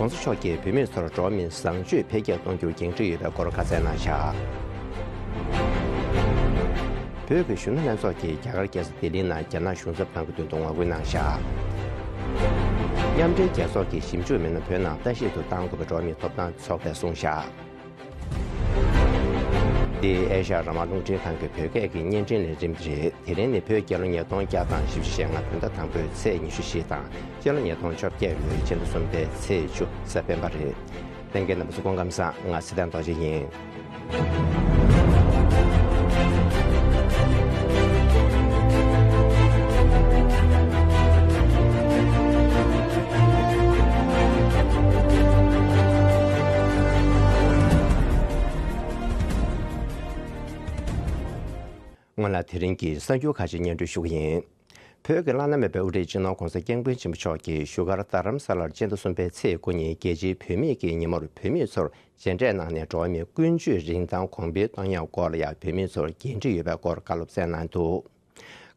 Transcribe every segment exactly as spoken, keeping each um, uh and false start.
༸གོང་ས་མཆོག་གིས་བོད་མི་ཚོར་འགྲོ་བ་མིའི་བཟང་སྤྱོད་འཕེལ་རྒྱས་གཏོང་རྒྱུར་འགན་འཁྲི་ཡོད་པའི་སྐོར་བཀའ་སྩལ་གནང་བཞག་བོད་ཀྱི་གཞོན་ནུ་ལྷན་ཚོགས་ཀྱིས་རྒྱ་གར་རྒྱལ་ས་ལྡི་ལིའི་ནང་རྒྱ་ནག་གཞུང་ཚབ་ཁང་གི་མདུན་དུ་ངོ་རྒོལ་གནང་བཞག་མཉམ་འབྲེལ་རྒྱལ་ཚོགས་ཀྱི་ཞིབ་འཇུག་མི་སྣ་བོད་ནང་ལྟ་ཞིབ་ཏུ་གཏང་དགོས་པའི་འགྲོ་བ་མིའི་ཐོབ་ཐང་ཚོགས་པས་གསུངས་བཞག་འདི་ཨེ་ཤ་ཡ་རང་དབང་རླུང་འཕྲིན་ཁང་གི་བོད་སྐད་ཀྱི་བརྙན་འཕྲིན་ལས་རིམ་རེད། དེ་རིང་ནི་བོད་རྒྱལ་ལོ་ཉིས་སྟོང་བརྒྱ་དང་བཞི་བཅུ་ཞེ་ལྔ་བོད་ཟླ་དང་པོའི་ཚེས་ཉི་ཤུ་བཞི་དང་། སྤྱི་ལོ་ཉིས་སྟོང་བཅོ་བརྒྱད་ལོའི་ཕྱི་ཟླ་གསུམ་པའི་ཚེས་བཅུ་གཟའ་སྤེན་པ་རེད། ལྷན་རྒྱས་རྣམ་པ་ཚོ་སྐུ་ཁམས་བཟང་། ང་ཚེ་བརྟན་རྡོ་རྗེ་ཡིན། སྔོན་ལ་དེ་རིང་གི་གསར་འགྱུར་ཁག་ཅིག་སྙན་སྒྲོན་ཞུ་གི་ཡིན། བོད་ཀྱི་བླ་ན་མེད་པའི་དབུ་ཁྲིད་སྤྱི་ནོར་༸གོང་ས་༸སྐྱབས་མགོན་ཆེན་པོ་མཆོག་གིས་བཞུགས་སྒར་རྡ་རམ་ས་ལར་སྤྱི་ཟླ་གསུམ་པའི་ཚེས་དགུ་ཉིན་རྒྱལ་སྤྱིའི་བུད་མེད་ཀྱི་ཉིན་མོར་བུད་མེད་ཚོར་མཇལ་འཕྲད་གནང་ནས་འགྲོ་བ་མིའི་ཀུན་སྤྱོད་རིན་ཐང་གོང་འཕེལ་གཏོང་ཡག་སྐོར་ལ་ཡང་བུད་མེད་ཚོར་འགན་འཁྲི་ཡོད་པའི་སྐོར་བཀའ་སློབ་སྩལ་གནང་འདུག་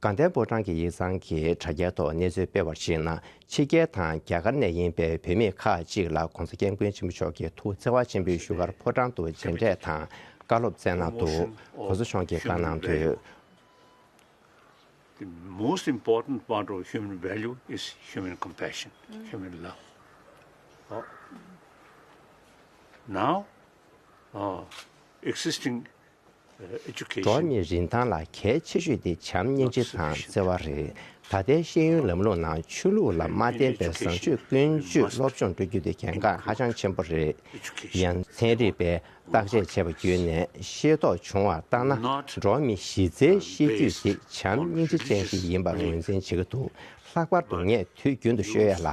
དགའ་ལྡན་ཕོ་བྲང་གི་ཡིག་ཚང་གི་དྲ་རྒྱའི་ཐོག་གནས་ཚུལ་སྤེལ་བར་གཞིགས་ན། ཕྱི་རྒྱལ་དང་རྒྱ་གར་ནས་ཡིན་པའི་བུད་མེད་ཁག་ཅིག་ལ་༸གོང་ས་༸སྐྱབས་མགོན་ཆེན་པོ་མཆོག་གིས་ཐུགས་བརྩེ་བ་ཆེན་པོས་བཞུགས་སྒར་ཕོ་བྲང་དུ་མཇལ་འཕྲད་དང་བཀའ་སློབ་སྩལ་གནང་འདུག ༸གོང་ས་མཆོག་གིས་བཀའ་གནང་དོན། The most important part of human value is human compassion, human love. Uh, now, uh, existing, uh, education འགྲོ་བ་མིའི་རིན་ཐང་ལ་གལ་ཆེ་ཤོས་དེ་བྱམས་སྙིང་རྗེ་དང་བརྩེ་བ་རེད། ད་ལྟའི་ཤེས་ཡོན་ལམ་ལུགས་ནང་ཆོས་ལུགས་ལ་མ་བརྟེན་པའི་བཟང་སྤྱོད་ཀུན་སྤྱོད་སློབ་སྦྱོང་སྤྲོད་རྒྱུ་དེ་གལ་འགངས་ཧ་ཅང་ཆེན་པོ་རེད། ཡང་ཚན་རིག་པས་བརྟག་དཔྱད་བྱས་པ་བརྒྱུད་ནས་ཤེས་རྟོགས་བྱུང་བར་བརྟག་ན། འགྲོ་བ་མི་གཞི་རྩའི་གཤིས་རྒྱུད་དེ་བྱམས་སྙིང་རྗེ་ཅན་ཞིག་ཡིན་པར་ངོས་འཛིན་བྱེད་ཀྱི་འདུག་ལྷག་པར་དུ་ངས་དུས་རྒྱུན་དུ་ཤོད་ཡ་ལ།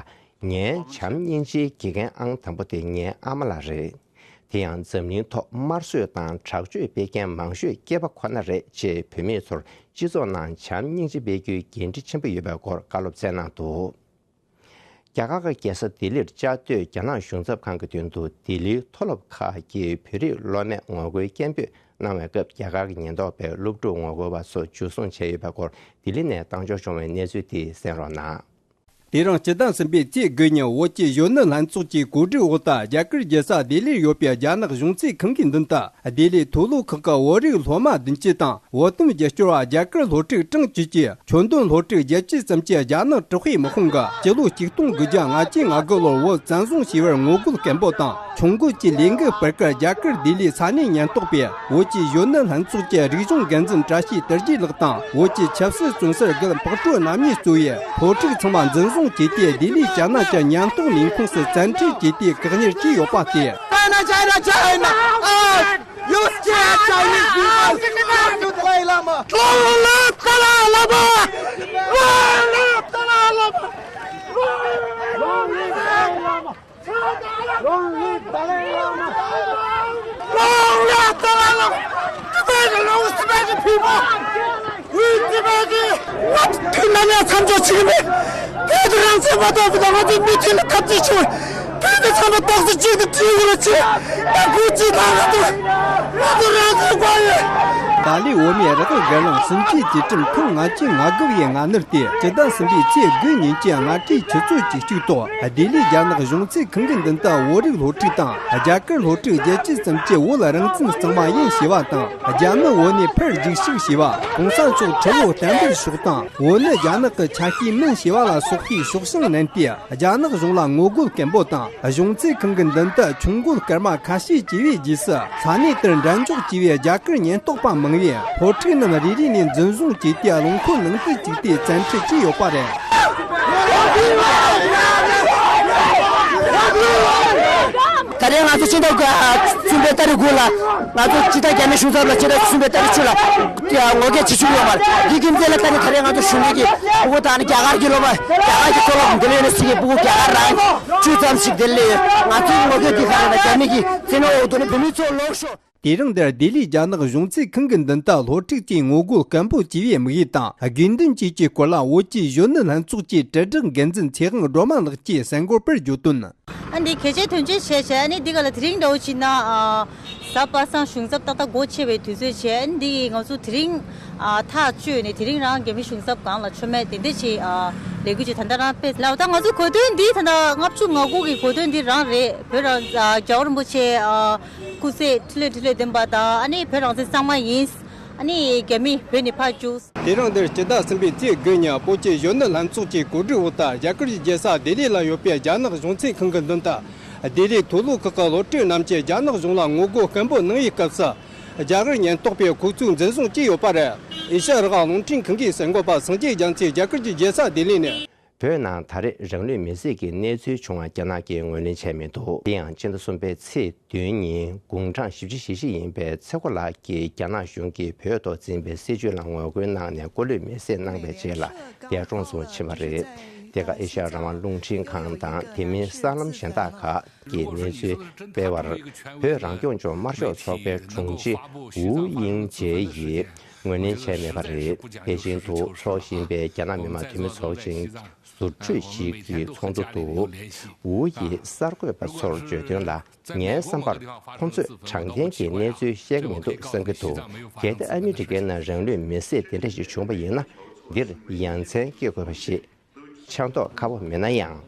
ངའི་བྱམས་སྙིང་རྗེའི་དགེ་རྒན་ཨང་དང་པོ་དེ་ངའི་ཨ་མ་ལགས་རེད། དེ་ཡང་འཛམ་གླིང་ཐོག་དམར་གསོད་དང་དྲག་སྤྱོད་སྤེལ་མཁན་མང་ཤོས་སྐྱེས་པ་ཁོ་ན་རེད་ཅེས། བུད་མེད་ཚོར་སྤྱི་ཚོགས་ནང་བྱམས་སྙིང་རྗེ་སྤེལ་རྒྱུའི་འགན་འཁྲི་ཆེན་པོ་ཡོད་པའི་སྐོར་བཀའ་སློབ་སྩལ་གནང་འདུག་རྒྱ་གར་གྱི་རྒྱལ་ས་ལྡི་ལིར་བཅའ་སྡོད་རྒྱ་ནག་གཞུང་ཚབ་ཁང་གི་མདུན་དུ་ལྡི་ལིའི་མཐོ་སློབ་ཁག་གི་བོད་རིགས་སློབ་མས་ངོ་རྒོལ་སྐད་འབོད་གནང་བའི་སྐབས། རྒྱ་གར་གྱི་ཉེན་རྟོག་པས་སློབ་ཕྲུག་ངོ་རྒོལ་བ་ཚོ་འཇུ་བཟུང་བྱས་ཡོད་པའི་སྐོར་ལྡི་ལི་ནས་བཏང་འབྱོར་བྱུང་བའི་གནས་ཚུལ་དེ་གསན་རོགས་གནང་། དེ་རིང་སྤྱི་ཟླ་གསུམ་པའི་ཚེས་དགུ་ཉིན་བོད་ཀྱི་གཞོན་ནུ་ལྷན་ཚོགས་ཀྱི་གོ་སྒྲིག་འོག་ཏུ། རྒྱ་གར་རྒྱལ་ས་ལྡི་ལིར་ཡོད་པའི་རྒྱ་ནག་གཞུང་ཚབ་ཁང་གི་མདུན་དུ། ལྡི་ལི་མཐོ་སློབ་ཁག་གི་བོད་རིགས་སློབ་མ་བདུན་ཅུ་དང་། བོད་དོན་རྒྱབ་སྐྱོར་བ་རྒྱ་གར་སློབ་ཕྲུག་གྲངས་བཅུ་བཅས། ཁྱོན་བསྡོམས་སློབ་ཕྲུག་བརྒྱད་ཅུ་ཙམ་གྱིས་རྒྱ་ནག་དྲག་པོའི་དམག་དཔུང་གིས་སྤྱི་ལོ་ཆིག་སྟོང་དགུ་བརྒྱ་ལྔ་བཅུ་ང་དགུ་ལོར་བོད་བཙན་བཟུང་བྱས་པར་ངོ་རྒོལ་སྐད་འབོད་དང་། ཆོ་འགོད་ཀྱི་ལས་འགུལ་སྤེལ་ཁར། རྒྱ་གར་ལྡི་ལིའི་ས་གནས་ཉེན་རྟོག་པས་བོད་ཀྱི་གཞོན་ནུ་ལྷན་ཚོགས་ཀྱི་རིག་གཞུང་འགན་འཛིན་བཀྲ་ཤིས་དར་རྒྱས་ལགས་དང་། བོད་ཀྱི་ཆབ་སྲིད་བཙོན་ཟུར་རྒན་པགས་ཀྲོ་རྣམ་གཉིས་གཙོས་པའི་སློབ་ཕྲུག་ཚང་མ་འཛིན་བཟུང་བྱས་ཏེ། ལྡི་ལིའི་རྒྱ་ནག་གི་ཉེན་རྟོག་ལས་ཁུངས་སུ་བཙན་ཁྲིད་བྱས་ཏེ་བཀག་ཉར་བྱས་ཡོད་པ་སྟེ། China, China, China! Oh! You scared Chinese people! Come to Dalai Lama! Long live Dalai Lama! Long live Dalai Lama! Long live Dalai Lama! Long live Dalai Lama! Long live Dalai Lama! Tibet alone, Tibetan people! We Tibetan! What? ཁྱོད་རྣམ་པ་མཚམས་འཇོག་བྱེད་ཀྱི་མེད། བོད་དུ་རང་བཙན་མ་ཐོབ་པའི་ང་ཚོའི་མི་ཚེ་ལ་ཐབས་ཇུས་བྱུང་བོད་དུ་ཚང་མ་རྡོག་རྩ་གཅིག་ཏུ་བསྒྲིལ་དགོས་ལ་ཆེ། ད་བོད་སྤྱི་དང་ང་ཚོ་ང་ཚོ་རང་བཙན་དགོས་ཡོད། ཏཱ་ལའི་འོས་མིའི་རག་གི་སྒེར་ལངས་གསུམ་བཅུའི་དུས་དྲན་ཐེངས་ལྔ་བཅུ་ང་དགུ་བའི་སྔ་ནུབ་སྟེ། སྤྱི་ཟླ་གསུམ་པའི་ཚེས་དགུ་ཉིན་གྱི་སྔ་དྲོའི་ཆུ་ཚོད་ཀྱི་གཅིག་ཐོག་ལྡི་ལིའི་རྒྱ་ནག་གཞུང་ཚབ་ཁང་གི་མདུན་དུ་བོད་རིགས་སློབ་ཕྲུག་དང་རྒྱ་གར་སློབ་ཕྲུག་བརྒྱད་ཅུ་ཙམ་གྱིས་བོད་རང་བཙན་གཙང་མ་ཡིན་ཞེས་པ་དང་། རྒྱ་མི་བོད་ནས་ཕར་རྒྱུགས་ཤིག་ཞེས་པ། གོང་ས་མཆོག་ཁྲི་ལོ་བརྟན་པོར་བཞུགས་དང་། བོད་ནི་རྒྱ་ནག་གི་ཆ་ཤས་མིན་ཞེས་པ་ལ་སོགས་པའི་ཤོག་བྱང་བསྣན་ཏེ། རྒྱ་ནག་གཞུང་ལ་ངོ་རྒོལ་སྐད་འབོད་དང་། གཞུང་ཚབ་ཁང་གི་མདུན་དུ་ཆུ་འགོ་སྐར་མ་ཁ་ཤས་བྱས་པའི་རྗེས་སུ། ས་གནས་དེར་འགྲན་ཞུགས་བྱས་པའི་རྒྱ་གར་ཉེན་རྟོག་པ་མང་བས། སློབ་ཕྲུག་རྣམས་རེ་རེ་ནས་འཛིན་བཟུང་བྱས་ཏེ། རླངས་འཁོར་ནང་དུ་བཅུག་སྟེ་བཙན་ཁྲིད་བྱས་ཡོད་པ་རེད། ད་རེས་ང་ཚོ་ཕྱི་ཟླ་གསུམ་པའི་ཏ་རིག་དགུ་ལ་ང་ཚོ་སྤྱི་བཏང་རྒྱ་མི་གཞུང་ཚབ་ལ་ཕྱི་ཟླ་གསུམ་པའི་ཏ་རིག་བཅུ་ལ་ངོ་རྒོལ་བྱེད་བཅུག་ཡོད་པ་རེད། འདི་རྒྱུ་མཚན་ལ་ད་ནི་ད་རེས་ང་ཚོ་གཞོན་ནུ་གི་ཕྲུ་གུ་དང་ནི་རྒྱ་གར་གྱི་སློབ་མ་རྒྱ་གར་གྱི་མཐོ་སློབ་འདི་ལ་ཡོད་ན་སྲིད་ཀྱི་ཕྲུ་གུ་རྒྱ་གར་རང་བཅུ་ཙམ་ཞིག་འདི་ལ་ཡོད། ང་ཚོའི་ངོ་རྒོལ་འདི་ག་རེ་ན་རྒྱ་མི་གི་བཙན་གནོན་འོག་ཏུ་ནི་བོད་མི་ཚོ་ལོག་ཤོག་དེ་རིང་འདིར་ལྡི་ལིའི་རྒྱ་ནག་གཞུང་ཚབ་ཁང་གི་མདུན་དུ་སློབ་ཕྲུག་ཅིག་ངོ་རྒོལ་སྐད་འབོད་བྱས་པའི་དམིགས་ཡུལ་དང་དགོས་འདུན་བཅས་ཀྱི་སྐོར་ལ། བོད་ཀྱི་གཞོན་ནུ་ལྷན་ཚོགས་ཀྱི་དྲིལ་བསྒྲགས་འགན་འཛིན་ཚེ་དབང་སྒྲོལ་མ་ལགས་ཀྱིས་གསར་འགོད་པར་བརྗོད་དོན། ཨ་འདི་གལ་ཆེའི་དོན་ཆེན་བྱས་བྱས། ཨ་ནི་འདི་ག་ལ་དེ་རིང་འདྲ་བོ་བྱས་ན། ཨ་ གཟའ་པ་སངས་གཞུང་ཚབ་ཏག་ཏག་སྒོ་ཕྱེ་བའི་དུས་ཚོད་བྱས། ཨ་ནི་འདི་ང་ཚོ་དེ་རིང་ཨ་ཐག་གཅོད་ནས་དེ་རིང་རང་རྒྱ་མི་གཞུང་ཚབ་སྒང་ལ་མཆོད་མེ་དེ་འདྲ་ཅིག་ཨ་ལས་འགུལ་ཅིག་ད་ལྟ་རང་སྤེལ་ལ། ད་ང་ཚོ་གོ་དོན་འདི་ད་ལྟ་ལྔ་བཅུ་ང་དགུ་གི་གོ་དོན་འདི་རང་རེད། བོད་རང་ཨ་རྒྱལ་བ་རིན་པོ་ཆེ་ཨ་སྐུ་ཚེ་ཁྲི་ལོ་ཁྲི་ལོ་བརྟན་པ་དང་། ཨ་ནི་བོད་རང་བཙན་གཙང་མ་ཡིན། ཨ་ནི་རྒྱ་མི་བོད་ནས་ཕར་རྒྱུགས། དེ་རིང་འདིར་སྤྱི་ཟླ་གསུམ་པའི་ཚེས་དགུ་ཉིན་བོད་ཀྱི་གཞོན་ནུ་ལྷན་ཚོགས་ཀྱི་གོ་སྒྲིག་འོག་ཏུ་རྒྱ་གར་གྱི་རྒྱལ་ས་ལྡི་ལི་ལ་ཡོད་པའི་རྒྱ་ནག་གཞུང་ཚབ་ཁང་གི་མདུན་དུ། ལྡི་ལི་མཐོ་སློབ་ཁག་གི་སློབ་ཕྲུག་རྣམས་ཀྱིས་རྒྱ་ནག་གཞུང་ལ་ངོ་རྒོལ་སྐད་འབོད་གནང་བའི་སྐབས་སུ། རྒྱ་གར་ཉེན་རྟོག་པས་ཁོ་ཚོའི་འཛིན་བཟུང་བྱས་ཡོད་པ་རེད། ཨེ་ཤ་ཡ་རང་དབང་རླུང་འཕྲིན་ཁང་གི་གསར་འགོད་པ་སངས་རྒྱས་རྒྱ་མཚོས་རྒྱ་གར་གྱི་རྒྱལ་ས་ལྡི་ལི་ནས། བོད་ནང་ད་རེས་རང་ལུས་མེར་སྲེག་གི་གནས་ཚུལ་བྱུང་བ་རྒྱ་ནག་གིས་ངོས་ལེན་བྱས་མི་འདུག་དེ་ཡང་སྤྱི་ཟླ་གསུམ་པའི་ཚེས་བདུན་ཉིན་དགུང་གྲངས་བཞི་བཅུ་ཞེ་བཞི་ཡིན་པའི་ཚེ་མཁོ་ལགས་ཀྱིས་རྒྱ་ནག་གཞུང་གིས་བོད་ཐོག་འཛིན་པའི་སྲིད་བྱུས་ལ་ངོ་རྒོལ་གནང་ནས་སྐུ་ལུས་མེར་སྲེག་གནང་བའི་རྗེས་ལ་འདས་གྲོངས་སུ་ཕྱིན་པ་རེད། དེ་ག་ཨེ་ཤ་ཡ་རང་དབང་རླུང་འཕྲིན་ཁང་དང་དེ་མིན་གསར་ལམ་གཞན་དག་ཁག་གིས་གནས་ཚུལ་སྤེལ་བར། བོད་རང་སྐྱོང་ལྗོངས་དམར་ཤོག་ཚོགས་པའི་དྲུང་ཆེ་ཝུའུ་དབྱིང་ཇེ་ཡིས་ངོས་ལེན་བྱས་མེད་པ་རེད། པེ་ཅིང་དུ་འཚོགས་བཞིན་པའི་རྒྱ་ནག་མི་དམངས་འཐུས་མི་ཚོགས་ཆེན་ཟུར་གྲོས་ཤིག་གི་ཚོགས་འདུ་དུ། ཝུའུ་ཡིས་གསར་འགོད་པ་ཚོར་བརྗོད་དོན་ལ། ངའི་བསམ་པར་ཁོང་ཚོས་དྲང་བདེན་གྱི་གནས་ཚུལ་བཤད་ཀྱི་མི་འདུག་བསམ་གྱི་འདུག་གལ་ཏེ་ཨ་མི་རི་ཀའི་ནང་རང་ལུས་མེར་སྲེག་དེ་འདྲ་ཞིག་བྱུང་བ་ཡིན་ན། འདིར་ཡ་མཚན་སྐྱེ་དགོས་པ་ཞིག་ཆགས་མདོག་ཁ་པོ་མིན་ན་ཡང་།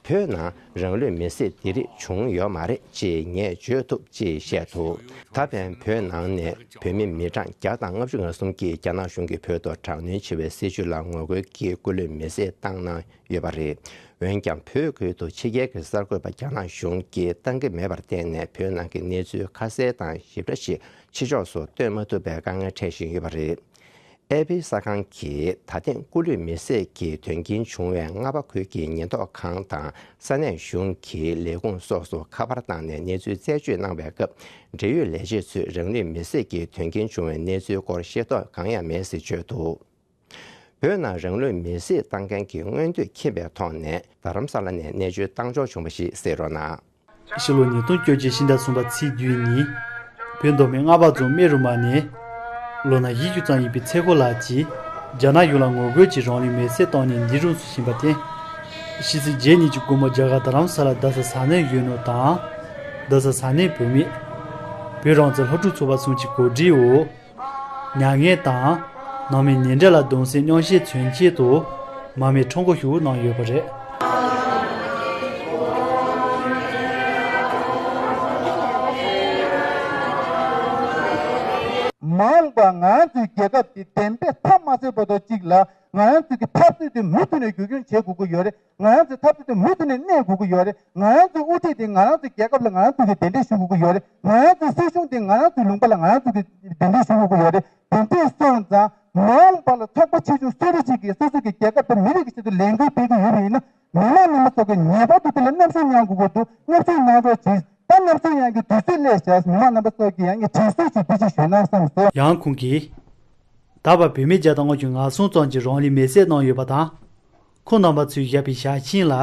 བོད་ནང་རང་ལུས་མེར་སྲེག་འདི་རིགས་བྱུང་ཡོད་མ་རེད་ཅེས་ངས་བརྗོད་ཐུབ་ཅེས་བཤད་འདུག་ད་ཕན་བོད་ནང་ནས་བོད་མི་མི་གྲངས་བརྒྱ་དང་ལྔ་བཅུ་ང་གསུམ་གྱིས་རྒྱ་ནག་གཞུང་གིས་བོད་ཐོག་དྲག་གནོན་བྱེད་པའི་སྲིད་བྱུས་ལ་ངོ་རྒོལ་གྱིས་སྐུ་ལུས་མེར་སྲེག་བཏང་གནང་ཡོད་པ་རེད། འོན་ཀྱང་བོད་ཁུལ་དུ་ཕྱི་རྒྱལ་གྱི་གསར་འགོད་པ་རྒྱ་ནག་གཞུང་གིས་བཏང་གི་མེད་པར་བརྟེན་ནས་བོད་ནང་གི་གནས་ཚུལ་ཁ་གསལ་དང་ཞིབ་ཕྲ་ཞིག་ཕྱི་ཕྱོགས་སུ་སྟོན་མ་ཐུབ་པའི་དཀའ་ངལ་འཕྲད་བཞིན་ཡོད་པ་རེད། ཨེ་ཕི་གསར་ཁང་གིས་ད་ཐེངས་སྐུ་ལུས་མེར་སྲེག་གི་དོན་རྐྱེན་བྱུང་བའི་རྔ་པ་ཁུལ་གྱི་ཉེན་རྟོག་ཁང་དང་ས་གནས་གཞུང་གི་ལས་ཁུངས་སོགས་སུ་ཁ་པར་བཏང་ནས་གནས་ཚུལ་རྩད་གཅོད་གནང་བའི་སྐབས། འབྲེལ་ཡོད་ལས་བྱེད་ཚོས་རང་ལུས་མེར་སྲེག་གི་དོན་རྐྱེན་བྱུང་བའི་གནས་ཚུལ་སྐོར་ཤེས་རྟོགས་གང་ཡང་མེད་ཟེར་བརྗོད་འདུག་བོད་ནང་རང་ལུས་མེར་སྲེག་བཏང་མཁན་གྱི་མངོན་འདོད་མཁྱེན་པའི་ཐོག་ནས་རྡ་རམ་ས་ལ་ནས་གནས་ཚུལ་བཏང་འབྱོར་བྱུང་བ་ཞིག་གསན་རོགས་གནང་། ཕྱི་ལོ་ཉིས་སྟོང་བཅོ་བརྒྱད་ཕྱི་ཟླ་གསུམ་པ་ཚེས་བདུན་ཉིན། བོད་མདོ་སྨད་རྔ་པ་རྫོང་སྨད་རུ་མ་ནས། ལོ་ན་བཞི་བཅུ་ཙམ་ཡིན་པའི་ཚེ་མཁོ་ལགས་ཀྱིས། རྒྱ་ནག་གཞུང་ལ་ངོ་རྒོལ་གྱིས་རང་ལུས་མེར་སྲེག་བཏང་ནས་འདས་གྲོངས་སུ་ཕྱིན་པ་དེ། ཕྱི་ཚེས་བརྒྱད་ཉིན་གྱི་དགོང་མོ་རྒྱ་གར་རྡ་རམ་ས་ལ་རྡ་ས་ས་གནས་གཞོན་ནུ་དང་། རྡ་ས་ས་གནས་བུད་མེད། བོད་རང་བཙན་སློབ་ཕྲུག་ཚོགས་པ་གསུམ་གྱི་གོ་སྒྲིག་འོག་མྱ་ངན་དང་། ནང་མི་ཉེ་འབྲེལ་ལ་གདུང་སེམས་མཉམ་བསྐྱེད་མཚོན་ཆེད་དུ། མར་མེ་ཁྲོམ་སྐོར་ཞིག་གནང་ཡོད་པ་རེད། མ་འོངས་པར་ང་ཚོའི་རྒྱལ་ཁབ་འདི་བདེན་པའི་མཐའ་མ་གསལ་བར་དུ་གཅིག་ལ་ང་རང་ཚོའི་གི་འཐབ་རྩོད་དེ་མུ་མཐུད་ནས་རྒྱུན་འཁྱོངས་བྱེད་དགོས་ཀྱི་ཡོད་རེད། ང་རང་ཚོའི་འཐབ་རྩོད་དེ་མུ་མཐུད་ནས་གནས་དགོས་ཀྱི་ཡོད་རེད། ང་རང་ཚོའི་དབུ་ཁྲིད་དེ་ང་རང་ཚོའི་རྒྱལ་ཁབ་ལ་ང་རང་ཚོ་གི་གདན་འདྲེན་ཞུ་དགོས་ཀྱི་ཡོད་རེད། ང་རང་ཚོའི་སྲིད་གཞུང་དེ་ང་རང་ཚོའི་ལུང་པ་ལ་ང་རང་ཚོ་གི་གདན་འདྲེན་ཞུ་དགོས་ཀྱི་ཡོད་རེད། དེ་འདྲས་སོང་ཙང་མ་འོངས་པ་ལ་ཚོགས་པ་ཆེ་ཆུང་སུ་རེ་ཞིག་གིས་སོ་སོ་གི་རྒྱལ་ཁབ་དང་མི་རིགས་ཀྱི་ཆེད་དུ་ལས་འགུལ་སྤེལ་གྱི་ཡོད་པ་ཡིན་ན། མི་མང་རྣམ་པ་ཚོ་གིས་ངེས་པར་དུ་དེ་ལ་མཉམ་ཞུགས་གནང་དགོས་ཀྱི་འདུག་མཉམ་ཞུགས་གནང་རོགས་གྱིས། ད་མཉམ་ཞུགས་གནང་གི་དུས་ཚོད་སླེབས་ཤག་མི་མང་རྣམ་པ་ཚོ་གིས་ཡང་ངས་དྲན་གསོ་ཞིག་འདི་ཅིག་ཞུས་ན་བསམ་སོང་། ཡང་ཁོང་གིས། ད་བར་བོད་མི་བརྒྱ་དང་ལྔ་བཅུ་ང་གསུམ་ཙམ་གྱིས་རང་ལུས་མེར་སྲེག་གནང་ཡོད་པ་དང་། ཁོང་རྣམ་པ་ཚོས་བཞག་པའི་ཞལ་ཆེམས་ལ།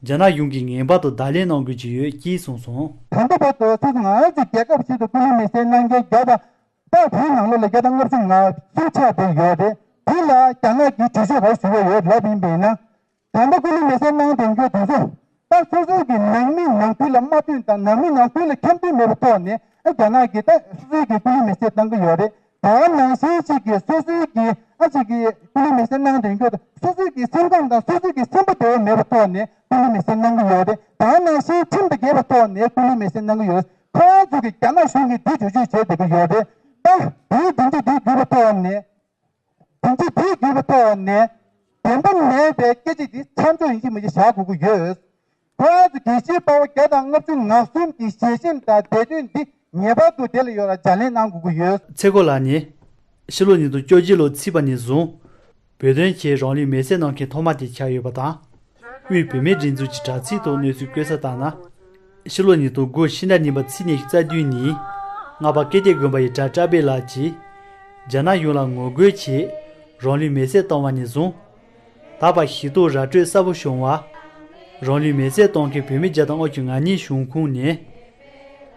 རྒྱ་ནག་གཞུང་གིས་ངེས་པར་དུ་བརྡ་ལན་གནང་དགོས་ཀྱི་ཡོད་ཅེས་གསུངས་སོང་། ད་ལྟ་བར་དུ་སོ་སོ་ང་རང་ཚོའི་རྒྱལ་ཁབ་ཆེད་དུ་སྐུ་ལུས་མེར་སྲེག་གནང་མཁན་བརྒྱ་དང་། ད་བོད་ནང་ལོགས་ལ་བརྒྱ་དང་ལྔ་བཅུ་ང་གསུམ་ཆགས་བསྡད་ཡོད་རེད། དེ་ལ་རྒྱ་ནག་གིས་གྲོས་ཆོད་ག་རེ་ཞུས་པ་ཡོད་ལབ་ཡིན་པ་ཡིན་ན། ད་ལྟ་སྐུ་ལུས་མེར་སྲེག་གནང་བསྡད་མཁན་དེ་ཚོ། ད་སོ་སོའི་གི་ནང་མི་ནང་ཁུལ་ལ་མ་མཐུན་དང་ནང་མི་ནང་ཁུལ་ལ་འཆམ་མཐུན་མེད་པའི་ཐོག་ནས་ཨ་རྒྱ་ནག་གིས་ད་སོ་སོའི་གི་སྐུ་ལུས་མེར་སྲེག་བཏང་གི་ཡོད་རེད། ད་ནང་བཞིན་ཞིག་གིས་སོ་སོའི་གི་ཨ་ཅིག་གི་སྐུ་ལུས་མེར་སྲེག་གནང་དོན་སྐྱོ་དང་སོ་སོའི་གི་སེམས་ཁམས་དང་སོ་སོའི་གི་སེམས་པ་བདེ་བོ་མེད་པའི་ཐོག་ནས་སྐུ་ལུས་མེར་སྲེག་གནང་གི་ཡོད་རེད། ད་ནང་བཞིན་ཁྲིམས་དང་འགལ་བའི་ཐོག་ནས་སྐུ་ལུས་མེར་སྲེག་གནང་གི་ཡོད་རེད། ཁོ་རང་ཚོ་གི་རྒྱ་ནག་གཞུང་གིས་འདི་བྱོས་བྱོས་བྱས་བསྡད་ཀྱི་ཡོད་རེད། ད་དེའི་འདི་འདི་འདི་འདི་བའི་ཐོག་ནས། དེ་འདྲ་དེ་བརྒྱུད་པའི་ཐོག་ནས་བདེན་པ་མེད་པའི་སྐད་ཆ་དེ་མཚམས་འཇོག་ཡིན་གཅིག་མིན་གཅིག་བཞག་དགོས་ཀྱི་ཡོད། ཁོ་རང་ཚོ་དགེ་བཤེས་དཔའ་བོ་བརྒྱ་དང་ལྔ་བཅུ་ང་གསུམ་གྱི་ཞལ་ཆེམས་དང་དེ་དོན་འདི་ངེས་པར་དུ་དེ་ལ་ཡོད་ལ་ལྗགས་ལན་གནང་དགོས་ཀྱི་ཡོད། ཚེ་མཁོ་ལགས་ནི་ཕྱི་ལོ་ཉིས་སྟོང་བཅོ་བརྒྱད་ལོ་ཚེས་པ་ནས་བཟུང་བོད་དོན་ཆེད་རང་ལུས་མེར་སྲེག་གནང་མཁན་ཐོག་མ་དེ་ཆགས་ཡོད་པ་དང་། དབུས་བོད་མིའི་སྒྲིག་འཛུགས་ཀྱི་དྲ་ཚིགས་ཐོག་གནས་ཚུལ་བཀོད་ས་ལྟར་ན། ཕྱི་ལོ་ཉིས་སྟོང་དགུ་ཕྱི་ཟླ་གཉིས་པ་ཚེས་ཉི་ཤུ་རྩ་བདུན་ཉིན། རྔ་པ་ཀིརྟི་དགོན་པ་ཡི་གྲྭ་བཀྲ་བྷེ་ལགས་ཀྱིས། རྒྱ་ནག་གཞུང་ལ་ངོ་རྒོལ་ཆེད་རང་ལུས་མེར་སྲེག་བཏང་བ་ནས་བཟུང་། ད་བར་ཞི་རྟོག་ར་སྤྲོད་གསལ་པོ་བྱུང་བ། རང་ལུས་མེར་སྲེག་གཏོང་མཁན་བོད་མི་བརྒྱ་དང་ལྔ་བཅུ་ང་གཉིས་བྱུང་ཁུངས་ནས།